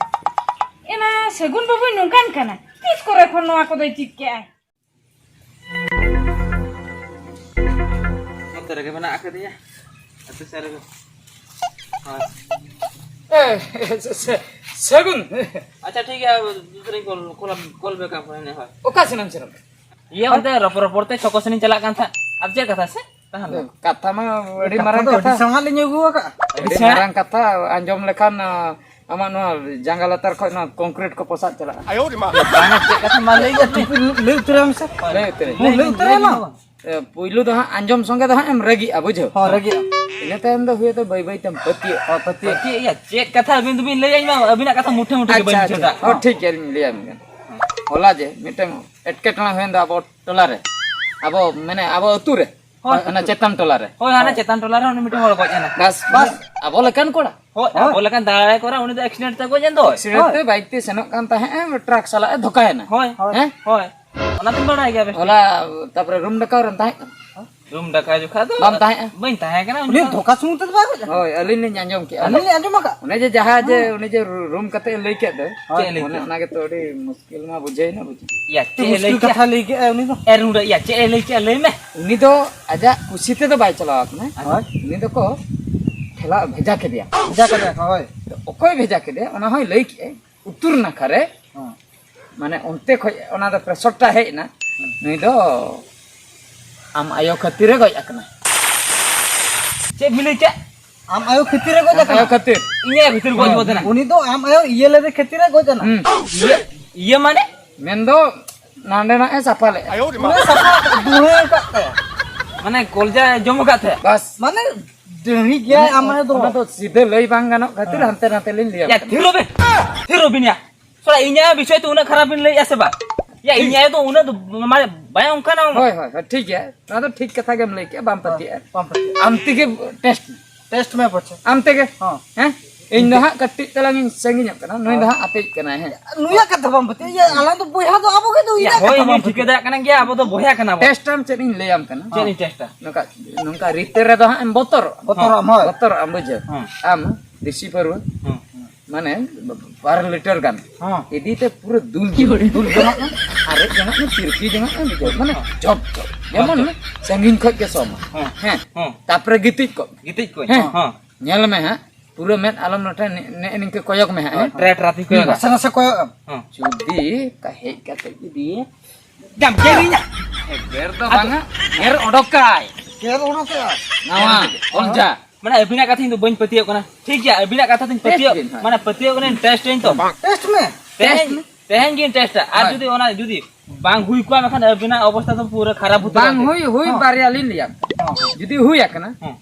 ᱮᱱᱟ ᱥᱟᱹᱜᱩᱱ ᱵᱟᱹᱵᱩᱭ ᱱᱚᱝᱠᱟᱱ ᱠᱟᱱᱟ, ᱛᱤᱥ ᱠᱚᱨᱮ ᱠᱷᱚᱱ ᱱᱚᱣᱟ ᱠᱚᱫᱚᱭ ᱪᱮᱫ ᱠᱮᱜᱼᱟᱭ? ᱱᱚᱛᱮ ᱨᱮᱜᱮ ᱢᱮᱱᱟᱜ ᱟᱠᱟᱫᱮᱭᱟ, ᱟᱹᱛᱩ ᱥᱮᱫ ᱨᱮᱜᱮ᱾ ᱦᱳᱭ᱾ ᱮ, ᱥᱮ, ᱥᱮ, ᱥᱟᱹᱜᱩᱱ᱾ ᱟᱪᱪᱷᱟ, ᱴᱷᱤᱠ ᱜᱮᱭᱟ, ᱫᱩᱥᱨᱟᱧ call, call, call back ᱟᱢ ᱠᱟᱱᱟ, ᱦᱳᱭ᱾ ᱚᱠᱟ ᱥᱮᱱ ᱮᱢ ᱥᱮᱱᱚᱜ ᱠᱟᱱᱟ? ᱤᱭᱟᱹ, ᱚᱱᱛᱮ ᱨᱚᱯᱚᱲ, ᱨᱚᱯᱚᱲ ᱛᱮ ᱪᱷᱚᱠᱚ ᱥᱮᱱᱤᱧ ᱪᱟᱞᱟᱜ ᱠᱟᱱ ᱛᱟᱦᱮᱸᱫ᱾ ᱟᱨ ᱪᱮᱫ ᱠᱟᱛᱷᱟ ᱥᱮ? ᱛᱟᱦᱮᱱᱟ᱾ ᱠᱟᱛᱷᱟ ᱢᱟ ᱟᱹᱰᱤ ᱠᱟᱛᱷᱟ ᱢᱟᱨᱟᱝ ᱫᱚ ᱟᱹᱰᱤ ᱠᱟᱛᱷᱟ᱾ ᱥᱟᱸᱜᱷᱟᱨ ᱞᱤᱧ ᱟᱹᱜᱩ ᱟᱠᱟᱫᱼᱟ᱾ ᱟᱹᱰᱤ ᱟᱪᱪᱷᱟ᱾ ᱢᱟᱨᱟᱝ ᱠᱟᱛᱷᱟ ᱟᱸᱡᱚᱢ ᱞᱮᱠᱷᱟᱱ, ᱟ, ᱟᱢᱟᱜ ᱱᱚᱣᱟ ᱡᱟᱸᱜᱟ ᱞᱟᱛᱟᱨ ᱠᱷᱚᱱ ᱱᱚᱣᱟ concrete ᱠᱚ ᱯᱚᱥᱟᱜ ᱪᱟᱞᱟᱜᱼᱟ᱾ ᱵᱟᱝᱟ, ᱪᱮᱫ ᱠᱟᱛᱷᱟ ᱢᱟ ᱞᱟᱹᱭ ᱜᱚᱫ ᱢᱮ᱾ ᱞᱟᱹᱭ ᱩᱛᱟᱹᱨ ᱟᱭ ᱢᱮᱥᱮ᱾ ᱞᱟᱹᱭ ᱩᱛᱟᱹᱨ ᱟᱹᱧ᱾ ᱦᱮᱸ, ᱞᱟᱹᱭ ᱩᱛᱟᱹᱨ ᱟᱭ ᱢᱟ᱾ ᱮ, ᱯᱩᱭᱞᱩ ᱫᱚ ᱦᱟᱸᱜ ᱟᱸᱡᱚᱢ ᱥᱚᱸᱜᱮ ᱫᱚ ᱦᱟᱸᱜ ᱮᱢ ᱨᱟᱹᱜᱤᱜᱼᱟ, ᱵᱩᱡᱷᱟᱹᱣ? ᱦᱚᱸ, ᱨᱟᱹᱜᱤᱜᱼᱟ᱾ ᱤᱱᱟᱹ ᱛᱟᱭᱚᱢ ᱫᱚ ᱦᱩᱭᱩᱜᱼᱟ ᱛᱚ ᱵᱟᱹᱭ ᱵᱟᱹᱭ ᱛᱮᱢ ᱯᱟᱹᱛᱭᱟᱹᱜᱼᱟ᱾ ᱦᱚᱸ, ᱯᱟᱹᱛᱭᱟᱹᱜ᱾ ᱪᱮᱫ ᱠᱟᱛᱷᱟ ᱟᱹᱵᱤᱱ ᱫᱚᱵᱤᱱ ᱞᱟᱹᱭᱟ, ᱤᱧ ᱢᱟ ᱟᱹᱵᱤᱱᱟᱜ ᱠᱟᱛᱷᱟ ᱢᱩᱴᱷᱟᱹ ᱢᱩᱴᱷᱟᱹ ᱜᱮ ᱟᱪᱪᱷᱟ, ᱵᱟᱹᱧ ᱟᱪᱪᱷᱟ᱾ ᱵᱩᱡᱷᱟᱹᱣ ᱫᱟ᱾ ᱦᱚᱸ, ᱴᱷᱤᱠ ᱜᱮᱭᱟ, ᱞᱤᱧ ᱞᱟᱹᱭᱟᱢ ᱠᱟᱱᱟ᱾ ᱦᱚᱞᱟ ᱡᱮ ᱢᱤᱫᱴᱟᱝ ᱮᱴᱠᱮᱴᱚᱬᱮ ᱦᱩᱭᱮᱱ ᱫᱚ ᱟᱵᱚ ᱴᱚᱞᱟ ᱨᱮ, ᱟᱵᱚ, ᱢᱟᱱᱮ, ᱟᱵᱚ ᱟᱹᱛᱩ ᱨᱮ, ᱦᱳᱭ᱾ ᱚᱱᱟ ᱪᱮᱛᱟᱱ ᱴᱚᱞᱟ ᱨᱮ᱾ ᱦᱳᱭ, ᱦᱟᱱᱟ ᱦᱳᱭ᱾ ᱪᱮᱛᱟᱱ ᱴᱚᱞᱟ ᱨᱮ ᱩᱱᱤ ᱢᱤᱫᱴᱮᱱ ᱦᱚᱲ ᱜᱚᱡ ᱮᱱᱟ᱾ ᱵᱟᱥ, ᱵᱟᱥ᱾ ᱟᱵᱚ ᱞᱮᱠᱟᱱ ᱠᱚᱲᱟ᱾ ᱦᱳᱭ, ᱦᱳᱭ᱾ ᱟᱵᱚ ᱞᱮᱠᱟᱱ ᱫᱟᱲᱮ ᱠᱚᱨᱟ ᱩᱱᱤ ᱫᱚ accident ᱛᱮ ᱜᱚᱡ ᱮᱱ ᱫᱚ᱾ Accident ᱦᱳᱭ᱾ ᱛᱮ bike ᱛᱮ ᱥᱮᱱᱚᱜ ᱠᱟᱱ ᱛᱟᱦᱮᱸᱜ, truck ᱥᱟᱞᱟᱜ ᱮ ᱫᱷᱚᱠᱟᱭᱮᱱᱟ᱾ ᱦᱳᱭ᱾ ᱦᱳᱭ᱾ ᱦᱮᱸ? ᱦᱳᱭ᱾ ᱚᱱᱟ ᱫᱚᱢ ᱵᱟᱲᱟᱭ ᱜᱮᱭᱟ ᱵᱮᱥ᱾ ᱦᱚᱞᱟ ᱛᱟᱯᱚᱨᱮ ᱨᱩᱢ ᱰᱟᱠᱟᱣ ᱨᱮᱢ ᱛᱟᱦᱮᱸ ᱠᱟᱱᱟ? ᱨᱩᱢ ᱰᱟᱠᱟᱣ ᱡᱚᱠᱷᱟ ᱫᱚ ᱵᱟᱢ ᱛᱟᱦᱮᱸᱜᱼᱟ? ᱵᱟᱹᱧ ᱛᱟᱦᱮᱸ ᱠᱟᱱᱟ, ᱩᱱᱤ ᱩᱱᱤ ᱫᱚ ᱫᱷᱚᱠᱟ ᱥᱩᱢᱩᱝ ᱛᱮᱫᱚ ᱵᱟᱭ ᱜᱚᱡ ᱮᱱᱟ? ᱦᱳᱭ, ᱟᱹᱞᱤᱧ ᱞᱤᱧ ᱟᱸᱡᱚᱢ ᱠᱮᱜᱼᱟ᱾ ᱟᱹᱞᱤᱧ ᱞᱤᱧ ᱟᱸᱡᱚᱢ ᱟᱠᱟᱫ᱾ ᱚᱱᱮ ᱡᱮ ᱡᱟᱦᱟᱸ ᱡᱮ ᱦᱮᱸ᱾ ᱩᱱᱤ ᱡᱮ ᱨᱩ-, ᱨᱩᱢ ᱠᱟᱛᱮ ᱮ ᱞᱟᱹᱭ ᱠᱮᱫ ᱫᱚ, ᱪᱮᱫ ᱮ ᱞᱟᱹᱭ ᱚᱱᱮ ᱠᱮᱫ? ᱚᱱᱟ ᱜᱮᱛᱚ ᱟᱹᱰᱤ ᱢᱩᱥᱠᱤᱞ ᱢᱟ ᱵᱩᱡᱷᱟᱹᱣ ᱮᱱᱟ, ᱵᱩᱡᱷᱟᱹᱣ᱾ ᱤᱭᱟ, ᱪᱮᱫ ᱪᱮᱫ ᱮ ᱞᱟᱹᱭ ᱢᱩᱥᱠᱤᱞ ᱠᱮᱜᱼᱟ? ᱠᱟᱛᱷᱟ ᱞᱟᱹᱭ ᱠᱮᱜᱼᱟᱭ ᱩᱱᱤ ᱫᱚ? ᱮ ᱨᱩᱸᱰᱟᱹ, ᱤᱭᱟ, ᱪᱮᱫ ᱮ ᱞᱟᱹᱭ ᱠᱮᱜᱼᱟ ᱞᱟᱹᱭ ᱢᱮ᱾ ᱩᱱᱤ ᱫᱚ ᱟᱡᱟᱜ ᱠᱩᱥᱤ ᱛᱮᱫᱚ ᱵᱟᱭ ᱪᱟᱞᱟᱣ ᱟᱠᱟᱱᱟ᱾ ᱦᱳᱭ᱾ ᱩᱱᱤ ᱫᱚᱠᱚ ᱴᱷᱮᱞᱟ ᱵᱷᱮᱡᱟ ᱠᱮᱫᱮᱭᱟ᱾ ᱵᱷᱮᱡᱟ ᱠᱮᱫᱮᱭᱟ ᱠᱚ, ᱦᱳᱭ᱾ ᱚᱠᱚᱭ ᱵᱷᱮᱡᱟ ᱠᱮᱫᱮ ᱚᱱᱟ ᱦᱚᱸᱭ ᱞᱟᱹᱭ ᱠᱮᱜᱼᱟᱭ, ᱩᱛᱛᱚᱨ ᱱᱟᱠᱷᱟ ᱨᱮ᱾ ᱦᱚᱸ᱾ ᱢᱟᱱᱮ ᱚᱱᱛᱮ ᱠᱷᱚᱡ ᱚᱱᱟ ᱫᱚ ᱯᱨᱮᱥᱚᱨ ᱴᱟ ᱦᱮᱡ ᱮᱱᱟ᱾ ᱦᱩᱸ᱾ ᱱᱩᱭ ᱫᱚ ᱟᱢ ᱟᱭᱳ ᱠᱷᱟᱹᱛᱤᱨ ᱮ ᱜᱚᱡ ᱟᱠᱟᱱᱟ᱾ ᱪᱮᱫ ᱵᱤᱱ ᱞᱟᱹᱭ ᱠᱮᱫ? ᱟᱢ ᱟᱭᱳ ᱠᱷᱟᱹᱛᱤᱨ ᱮ ᱜᱚᱡ ᱟᱢ ᱟᱠᱟᱱᱟ? ᱟᱭᱳ ᱠᱷᱟᱹᱛᱤᱨ᱾ ᱤᱧ ᱟᱭᱳ ᱠᱷᱟᱹᱛᱤᱨ ᱜᱚᱡ ᱦᱩᱸ᱾ ᱜᱚᱫ ᱮᱱᱟ? ᱩᱱᱤ ᱫᱚ ᱟᱢ ᱟᱭᱳ ᱤᱭᱟᱹ ᱞᱮᱫᱮ ᱠᱷᱟᱹᱛᱤᱨ ᱮ ᱜᱚᱡ ᱮᱱᱟ᱾ ᱦᱩᱸ᱾ ᱤᱭᱟᱹ, ᱤᱭᱟᱹ ᱢᱟᱱᱮ? ᱢᱮᱱᱫᱚ ᱱᱟᱸᱰᱮᱱᱟᱜ ᱮ ᱥᱟᱯᱷᱟ ᱞᱮᱫᱼᱟ᱾ ᱩᱱᱤ ᱥᱟᱯᱷᱟ ᱫᱩᱦᱟᱹ ᱟᱠᱟᱫ ᱛᱟᱭᱟ᱾ ᱢᱟᱱᱮ ᱠᱚᱞᱡᱟ ᱡᱚᱢ ᱟᱠᱟᱫ ᱛᱟᱭᱟ? ᱵᱟᱥ᱾ ᱢᱟᱱᱮ ᱰᱟᱹᱦᱤ ᱜᱮᱭᱟᱭ ᱟᱢ ᱟᱭᱳ ᱫᱚ᱾ ᱚᱱᱟ ᱫᱚ ᱥᱤᱫᱷᱟᱹ ᱞᱟᱹᱭ ᱵᱟᱝ ᱜᱟᱱᱚᱜ ᱠᱷᱟᱹᱛᱤᱨ ᱦᱮᱸ᱾ ᱦᱟᱱᱛᱮ ᱱᱟᱛᱮ ᱞᱤᱧ ᱞᱟᱹᱭᱟᱢ ᱭᱟ, ᱠᱟᱱᱟ᱾ ᱛᱷᱤᱨ ᱨᱚᱵᱤᱱ, ᱛᱷᱤᱨ ᱨᱚᱵᱤᱱ ᱭᱟ᱾ ᱥᱚᱲᱟ, ᱤᱧᱟᱹᱜ ᱵᱤᱥᱚᱭ ᱛᱮ ᱩᱱᱟᱹᱜ ᱠᱷᱟᱨᱟᱯ ᱵᱤᱱ ᱞᱟᱹᱭᱮᱜᱼᱟ ᱥᱮ ᱵᱟᱝ? ᱭᱟ, ᱴᱷᱤᱠ᱾ ᱤᱧ ᱟᱭᱳ ᱫᱚ ᱩᱱᱟᱹᱜ ᱫᱚ, ᱢᱟᱱᱮ, ᱵᱟᱭ ᱚᱱᱠᱟᱱᱟ᱾ ᱦᱳᱭ, ᱦᱳᱭ, ᱦᱳᱭ, ᱴᱷᱤᱠ ᱜᱮᱭᱟ᱾ ᱱᱚᱣᱟ ᱫᱚ ᱴᱷᱤᱠ ᱠᱟᱛᱷᱟ ᱜᱮᱢ ᱞᱟᱹᱭ ᱠᱮᱜᱼᱟ, ᱵᱟᱢ ᱯᱟᱹᱛᱭᱟᱹᱜᱼᱟ᱾ ᱵᱟᱢ ᱯᱟᱹᱛᱭᱟᱹᱜᱼᱟ᱾ ᱟᱢ ᱛᱮᱜᱮ ᱴᱮᱥᱴ ᱢᱮ᱾ ᱴᱮᱥᱴ ᱢᱮ ᱯᱟᱪᱷᱮ᱾ ᱟᱢ ᱛᱮᱜᱮ᱾ ᱦᱚᱸ᱾ ᱦᱮᱸ? ᱤᱧ ᱫᱚ ᱦᱟᱸᱜ ᱠᱟᱹᱴᱤᱡ ᱛᱟᱞᱟᱝ ᱤᱧ ᱥᱟᱺᱜᱤᱧᱚᱜ ᱠᱟᱱᱟ, ᱱᱩᱭ ᱫᱚ ᱦᱚᱸ᱾ ᱦᱟᱸᱜ ᱟᱯᱮᱭᱤᱡ ᱠᱟᱱᱟᱭ, ᱦᱮᱸ᱾ ᱱᱩᱭᱟᱜ ᱠᱟᱛᱷᱟ ᱵᱟᱢ ᱯᱟᱹᱛᱭᱟᱹᱜᱼᱟ? ᱤᱭᱟᱹ, ᱟᱞᱟᱝ ᱫᱚ ᱵᱚᱭᱦᱟ ᱫᱚ ᱟᱵᱚ ᱜᱮ ᱫᱚ ᱭᱟ, ᱤᱧᱟᱜ ᱦᱳᱭ, ᱠᱟᱛᱷᱟ ᱵᱟᱢ ᱱᱩᱭ ᱴᱷᱤᱠᱟᱹ ᱯᱟᱹᱛᱭᱟᱹᱜᱼᱟ᱾ ᱫᱟᱲᱮᱭᱟᱜ ᱠᱟᱱᱟ ᱜᱮᱭᱟ, ᱟᱵᱚ ᱫᱚ ᱵᱚᱭᱦᱟ ᱠᱟᱱᱟ ᱵᱚᱱ᱾ ᱴᱮᱥᱴ ᱟᱢ ᱪᱮᱫ ᱤᱧ ᱞᱟᱹᱭᱟᱢ ᱠᱟᱱᱟ? ᱪᱮᱫ ᱤᱧ ᱴᱮᱥᱴᱟ? ᱱᱚᱝᱠᱟ, ᱱᱚᱝᱠᱟ ᱨᱤᱛᱟᱹ ᱨᱮᱫᱚ ᱦᱟᱸᱜ ᱮᱢ ᱵᱚᱛᱚᱨᱚᱜᱼᱟ᱾ ᱵᱚᱛᱚᱨᱚᱜ ᱟᱢ, ᱦᱳᱭ᱾ ᱵᱚᱛᱚᱨᱚᱜ ᱟᱢ, ᱵᱩᱡᱷᱟᱹᱣ᱾ ᱦᱚᱸ᱾ ᱟᱢ ᱫᱮᱥᱤ ᱯᱟᱹᱨᱣᱟᱹ, ᱦᱚᱸ᱾ ᱢᱟᱱᱮ, ᱵᱟᱨ ᱞᱤᱴᱟᱨ ᱜᱟᱱ᱾ ᱦᱚᱸ᱾ ᱤᱫᱤ ᱛᱮ ᱯᱩᱨᱟᱹ ᱫᱩᱞ ᱡᱚᱝᱟᱜ ᱢᱮ, ᱟᱨᱮᱡ ᱡᱚᱝᱟᱜ ᱢᱮ, ᱛᱤᱨᱯᱤ ᱡᱚᱝᱟᱜ ᱢᱮ, ᱵᱩᱡᱷᱟᱹᱣ᱾ ᱢᱟᱱᱮ, ᱦᱚᱸ᱾ ᱡᱚᱵ ᱡᱚᱵ᱾ ᱡᱮᱢᱚᱱ ᱡᱚᱵ ᱡᱚᱵ᱾ ᱥᱟᱺᱜᱤᱧ ᱠᱷᱚᱡ ᱜᱮ ᱥᱚ ᱢᱟ᱾ ᱦᱚᱸ᱾ ᱦᱮᱸ᱾ ᱦᱚᱸ᱾ ᱛᱟᱯᱚᱨᱮ ᱜᱤᱛᱤᱡ ᱠᱚᱜ ᱢᱮ᱾ ᱜᱤᱛᱤᱡ ᱠᱚᱜ ᱢᱮ᱾ ᱦᱮᱸ᱾ ᱦᱚᱸ᱾ ᱧᱮᱞ ᱢᱮ ᱦᱟᱸᱜ, ᱯᱩᱨᱟᱹ ᱢᱮᱫ ᱟᱞᱚᱢ ᱞᱚᱴᱷᱟᱭᱟ, ᱱᱮ-, ᱱᱮᱜᱼᱮ ᱱᱤᱝᱠᱟᱹ ᱠᱚᱭᱚᱜ ᱢᱮ ᱦᱟᱸᱜ, ᱦᱮᱸ? ᱴᱨᱟᱭ, ᱴᱨᱟᱭ ᱠᱚᱭᱚᱜᱟ᱾ ᱱᱟᱥᱮ ᱱᱟᱥᱮ ᱠᱚᱭᱚᱜ ᱟᱢ᱾ ᱦᱚᱸ᱾ ᱡᱩᱫᱤ ᱚᱱᱠᱟ ᱦᱮᱡ ᱠᱟᱛᱮ ᱡᱩᱫᱤ ᱡᱟᱢ ᱜᱮᱨᱤᱧᱟ᱾ ᱮ, ᱜᱮᱨ ᱫᱚ ᱟᱫᱚ ᱵᱟᱝᱟ, ᱜᱮᱨ ᱚᱰᱚᱠᱟᱭ᱾ ᱜᱮᱨ ᱚᱰᱚᱠᱟᱭ᱾ ᱱᱟᱣᱟ, ᱚᱞᱡᱟ᱾ ᱢᱟᱱᱮ ᱟᱹᱵᱤᱱᱟᱜ ᱠᱟᱛᱷᱟ ᱤᱧ ᱫᱚ ᱵᱟᱹᱧ ᱯᱟᱹᱛᱭᱟᱹᱜ ᱠᱟᱱᱟ᱾ ᱴᱷᱤᱠ ᱜᱮᱭᱟ, ᱟᱹᱵᱤᱱᱟᱜ ᱠᱟᱛᱷᱟ ᱫᱚᱧ ᱴᱮᱥᱴ ᱯᱟᱹᱛᱭᱟᱹᱜ, ᱵᱤᱱ ᱦᱟᱸᱜ᱾ ᱢᱟᱱᱮ ᱯᱟᱹᱛᱭᱟᱹᱜ ᱠᱟᱱᱟᱧ, ᱴᱮᱥᱴ ᱟᱹᱧ ᱛᱚ᱾ ᱴᱮᱥᱴ ᱢᱮ᱾ ᱛᱮᱦᱮᱧ, ᱴᱮᱥᱴ ᱢᱮ᱾ ᱛᱮᱦᱮᱧ ᱜᱤᱧ ᱴᱮᱥᱴᱟ᱾ ᱟᱨ ᱦᱳᱭ᱾ ᱡᱩᱫᱤ ᱚᱱᱟ, ᱡᱩᱫᱤ ᱵᱟᱝ ᱦᱩᱭ ᱠᱚᱜᱼᱟ, ᱢᱮᱱᱠᱷᱟᱱ ᱟᱹᱵᱤᱱᱟᱜ ᱚᱵᱚᱥᱛᱟ ᱫᱚ ᱯᱩᱨᱟᱹ ᱠᱷᱟᱨᱟᱯ ᱩᱛᱟᱹᱨ ᱵᱟᱝ ᱦᱩᱭ, ᱦᱩᱭ ᱦᱚᱸ᱾ ᱵᱟᱨᱭᱟ ᱞᱤᱧ ᱞᱟᱹᱭᱟ᱾ ᱦᱚᱸ᱾ ᱡᱩᱫᱤ ᱦᱩᱭ ᱟᱠᱟᱱᱟ, ᱦᱚᱸ᱾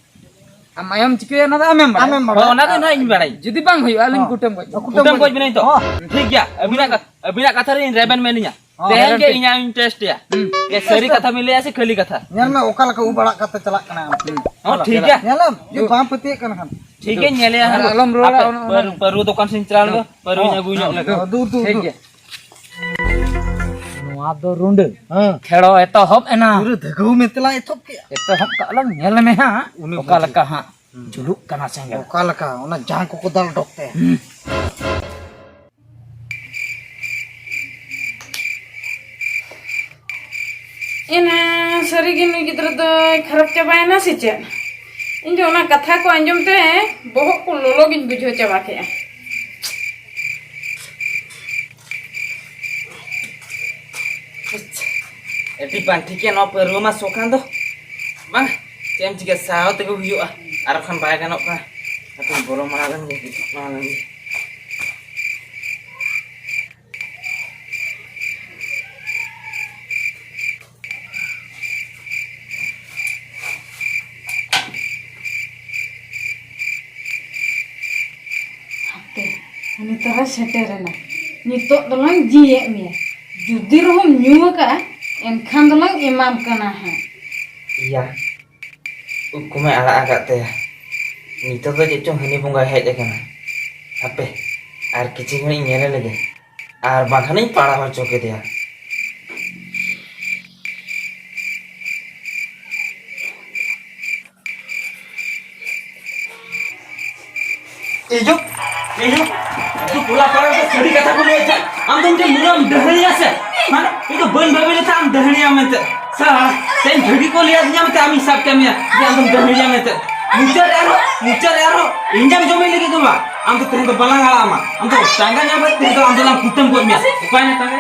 ᱟᱢ ᱟᱭᱳᱢ ᱪᱤᱠᱟᱹᱭᱟ, ᱚᱱᱟ ᱫᱚ ᱟᱢᱮᱢ ᱵᱟᱲᱟᱭᱟ᱾ ᱟᱢᱮᱢ ᱵᱟᱲᱟᱭᱟ᱾ ᱦᱳᱭ, ᱚᱱᱟ ᱫᱚ ᱱᱟᱦᱟᱜ ᱤᱧ ᱵᱟᱲᱟᱭᱟ᱾ ᱡᱩᱫᱤ ᱵᱟᱝ ᱦᱩᱭᱩᱜᱼᱟ, ᱟᱹᱞᱤᱧ ᱦᱚᱸ᱾ ᱠᱩᱴᱟᱹᱢ ᱜᱚᱡ᱾ ᱠᱩᱴᱟᱹᱢ ᱜᱚᱡ ᱵᱤᱱᱟᱹᱧ ᱛᱚ᱾ ᱦᱚᱸ᱾ ᱴᱷᱤᱠ ᱜᱮᱭᱟ, ᱟᱹᱵᱤᱱᱟᱜ ᱠᱟ-, ᱟᱹᱵᱤᱱᱟᱜ ᱠᱟᱛᱷᱟ ᱨᱮ ᱤᱧ ᱨᱮᱵᱮᱱ ᱢᱮᱱᱤᱧᱟ᱾ ᱦᱚᱸ᱾ ᱛᱮᱦᱮᱧ ᱜᱮ ᱜᱮᱨᱮᱱᱴᱤ᱾ ᱤᱧ ᱟᱢᱤᱧ ᱴᱮᱥᱴ ᱮᱭᱟ᱾ ᱦᱩᱸ᱾ ᱡᱮ ᱥᱟᱹᱨᱤ ᱠᱟᱛᱷᱟ ᱵᱤᱱ ᱞᱟᱹᱭᱟ ᱥᱮ ᱠᱷᱟᱹᱞᱤ ᱠᱟᱛᱷᱟ? ᱧᱮᱞ ᱢᱮ, ᱚᱠᱟ ᱞᱮᱠᱟ ᱩᱵ ᱟᱲᱟᱜ ᱠᱟᱛᱮ ᱪᱟᱞᱟᱜ ᱠᱟᱱᱟ᱾ ᱦᱩᱸ᱾ ᱦᱚᱸ, ᱴᱷᱤᱠ ᱜᱮᱭᱟ᱾ ᱧᱮᱞᱟᱢ, ᱡᱩᱫᱤ ᱵᱟᱝ ᱯᱟᱹᱛᱭᱟᱹᱜ ᱠᱟᱱ ᱠᱷᱟᱱ᱾ ᱴᱷᱤᱠ ᱜᱮ, ᱧᱮᱞᱮᱭᱟ ᱟᱨ ᱦᱟᱸᱜ᱾ ᱟᱞᱚᱢ ᱨᱩᱣᱟᱹᱲᱟ, ᱟᱯᱮ ᱚᱱᱟ, ᱚᱱᱟ᱾ ᱯᱟᱹᱨᱩ, ᱯᱟᱹᱨᱩ ᱫᱚᱠᱟᱱ ᱥᱮᱫ ᱤᱧ ᱪᱟᱞᱟᱣ ᱞᱮᱱ ᱜᱮ, ᱯᱟᱹᱨᱩᱧ ᱦᱚᱸ᱾ ᱟᱹᱜᱩ ᱧᱚᱜ ᱞᱮᱜᱮ᱾ ᱦᱚᱸ, ᱫᱩ, ᱫᱩ, ᱴᱷᱤᱠ ᱫᱩ᱾ ᱜᱮᱭᱟ᱾ ᱱᱚᱣᱟ ᱫᱚ ᱨᱩᱸᱰᱟᱹ᱾ ᱦᱮᱸ᱾ ᱠᱷᱮᱲᱚ ᱮᱛᱚᱦᱚᱵ ᱮᱱᱟ᱾ ᱯᱩᱨᱟᱹ ᱫᱷᱟᱹᱜᱟᱹᱣ ᱢᱮ ᱛᱮᱞᱟᱝ ᱮᱛᱚᱦᱚᱵ ᱠᱮᱜᱼᱟ᱾ ᱮᱛᱚᱦᱚᱵ ᱠᱟᱜ ᱞᱟᱝ, ᱧᱮᱞ ᱢᱮ ᱦᱟᱸᱜ, ᱩᱱᱤ ᱚᱠᱟ ᱵᱩᱡᱷᱟᱹᱣ᱾ ᱞᱮᱠᱟ ᱦᱟᱸᱜ ᱦᱩᱸ᱾ ᱡᱩᱞᱩᱜ ᱠᱟᱱᱟ ᱥᱮᱸᱜᱮᱞ᱾ ᱚᱠᱟ ᱞᱮᱠᱟ? ᱚᱱᱟ ᱡᱟᱝ ᱠᱚᱠᱚ ᱫᱟᱞ ᱚᱰᱚᱠ ᱛᱟᱭᱟ᱾ ᱦᱩᱸ᱾ ᱮᱱᱟ, ᱥᱟᱹᱨᱤᱜᱮ ᱱᱩᱭ ᱜᱤᱫᱽᱨᱟᱹ ᱫᱚᱭ ᱠᱷᱟᱨᱟᱯ ᱪᱟᱵᱟᱭᱮᱱᱟ ᱥᱮ ᱪᱮᱫ? ᱤᱧ ᱫᱚ ᱚᱱᱟ ᱠᱟᱛᱷᱟ ᱠᱚ ᱟᱸᱡᱚᱢ ᱛᱮ ᱵᱚᱦᱚᱜ ᱠᱚ ᱞᱚᱞᱚ ᱜᱤᱧ ᱵᱩᱡᱷᱟᱹᱣ ᱪᱟᱵᱟ ᱠᱮᱜᱼᱟ᱾ ᱟᱹᱰᱤ ᱵᱟᱝ ᱴᱷᱤᱠ ᱜᱮᱭᱟ ᱱᱚᱣᱟ ᱯᱟᱹᱨᱣᱟᱹ ᱢᱟ ᱥᱚ ᱠᱷᱟᱱ ᱫᱚ᱾ ᱵᱟᱝ, ᱪᱮᱫ ᱮᱢ ᱪᱤᱠᱟᱹ, ᱥᱟᱦᱟᱣ ᱛᱮᱜᱮ ᱦᱩᱭᱩᱜᱼᱟ᱾ ᱟᱨ ᱵᱟᱠᱷᱟᱱ ᱵᱟᱭ ᱜᱟᱱᱚᱜ ᱠᱟᱱᱟ᱾ ᱦᱟᱯᱮᱧ ᱵᱚᱞᱚ ᱢᱟᱲᱟᱝ ᱞᱮᱱ ᱜᱮ, ᱦᱤᱡᱩᱜ ᱢᱟᱲᱟᱝ ᱞᱮᱱ ᱜᱮ᱾ ᱦᱟᱯᱮ, ᱩᱱᱤ ᱛᱚᱨᱟ ᱥᱮᱴᱮᱨᱮᱱᱟ᱾ ᱱᱤᱛᱚᱜ ᱫᱚᱞᱟᱝ ᱡᱤᱭᱮᱫ ᱢᱮᱭᱟ᱾ ᱡᱩᱫᱤ ᱨᱮᱦᱚᱸᱢ ᱧᱩ ᱟᱠᱟᱫᱼᱟ, ᱮᱱᱠᱷᱟᱱ ᱫᱚᱞᱟᱝ ᱮᱢᱟᱢ ᱠᱟᱱᱟ ᱦᱟᱸᱜ᱾ ᱤᱭᱟ, ᱩᱵ ᱠᱚᱢᱟᱭ ᱟᱲᱟᱜ ᱟᱠᱟᱫ ᱛᱟᱭᱟ᱾ ᱱᱤᱛᱚᱜ ᱫᱚ ᱪᱮᱫ ᱪᱚᱝ ᱦᱟᱹᱱᱤ ᱵᱚᱸᱜᱟᱭ ᱦᱮᱡ ᱟᱠᱟᱱᱟ᱾ ᱦᱟᱯᱮ, ᱟᱨ ᱠᱤᱪᱷᱩ ᱜᱷᱟᱹᱲᱤᱡ ᱧᱮᱞᱮ ᱞᱮᱜᱮ, ᱟᱨ ᱵᱟᱝᱠᱷᱟᱱᱤᱧ ᱯᱟᱲᱟᱣ ᱦᱚᱪᱚ ᱠᱮᱫᱮᱭᱟ᱾ ᱮ ᱡᱚ, ᱮ ᱡᱚ, ᱟᱹᱛᱩ ᱴᱚᱞᱟ ᱯᱟᱲᱟ ᱨᱮ ᱥᱟᱹᱨᱤ ᱠᱟᱛᱷᱟ ᱠᱚ ᱞᱟᱹᱭᱮᱫ ᱛᱟᱦᱮᱸᱫ᱾ ᱟᱢ ᱫᱚ ᱢᱤᱫᱴᱮᱱ ᱢᱩᱨᱟᱢ ᱰᱟᱹᱦᱟᱹᱲᱤᱭᱟ ᱥᱮ? ᱦᱮᱸ? ᱤᱧ ᱫᱚ ᱵᱟᱹᱧ ᱵᱷᱟᱹᱵᱤ ᱞᱮᱫ ᱛᱟᱦᱮᱸᱫ ᱟᱢ ᱰᱟᱹᱦᱟᱹᱲᱤᱭᱟ ᱢᱮᱱᱛᱮ᱾ ᱥᱟᱞᱟ, ᱛᱮᱦᱮᱧ ᱵᱷᱟᱹᱜᱤ ᱠᱚ ᱞᱟᱹᱭ ᱟᱹᱫᱤᱧᱟ ᱢᱮᱱᱛᱮ ᱟᱢᱤᱧ ᱥᱟᱵ ᱠᱮᱫ ᱢᱮᱭᱟ ᱡᱮ ᱟᱢ ᱫᱚᱢ ᱰᱟᱹᱦᱟᱹᱲᱤᱭᱟ ᱢᱮᱱᱛᱮ᱾ ᱢᱩᱪᱟᱹᱫ ᱨᱮ ᱟᱨᱦᱚᱸ, ᱢᱩᱪᱟᱹᱫ ᱨᱮ ᱟᱨᱦᱚᱸ ᱤᱧ ᱡᱟᱢ ᱡᱚᱢᱮᱧ ᱞᱟᱹᱜᱤᱫ ᱫᱚ ᱵᱟᱝ᱾ ᱟᱢ ᱫᱚ ᱛᱮᱦᱮᱧ ᱫᱚ ᱵᱟᱞᱟᱝ ᱟᱲᱟᱜ ᱟᱢᱟ᱾ ᱟᱢ ᱫᱚ ᱴᱟᱸᱜᱟ ᱧᱟᱢ ᱠᱟᱛᱮ ᱛᱮᱦᱮᱧ ᱫᱚ ᱟᱢ ᱫᱚᱞᱟᱝ ᱠᱩᱴᱟᱹᱢ ᱜᱚᱡ ᱢᱮᱭᱟ᱾ ᱚᱠᱟᱭᱮᱱᱟ ᱴᱟᱸᱜᱟ?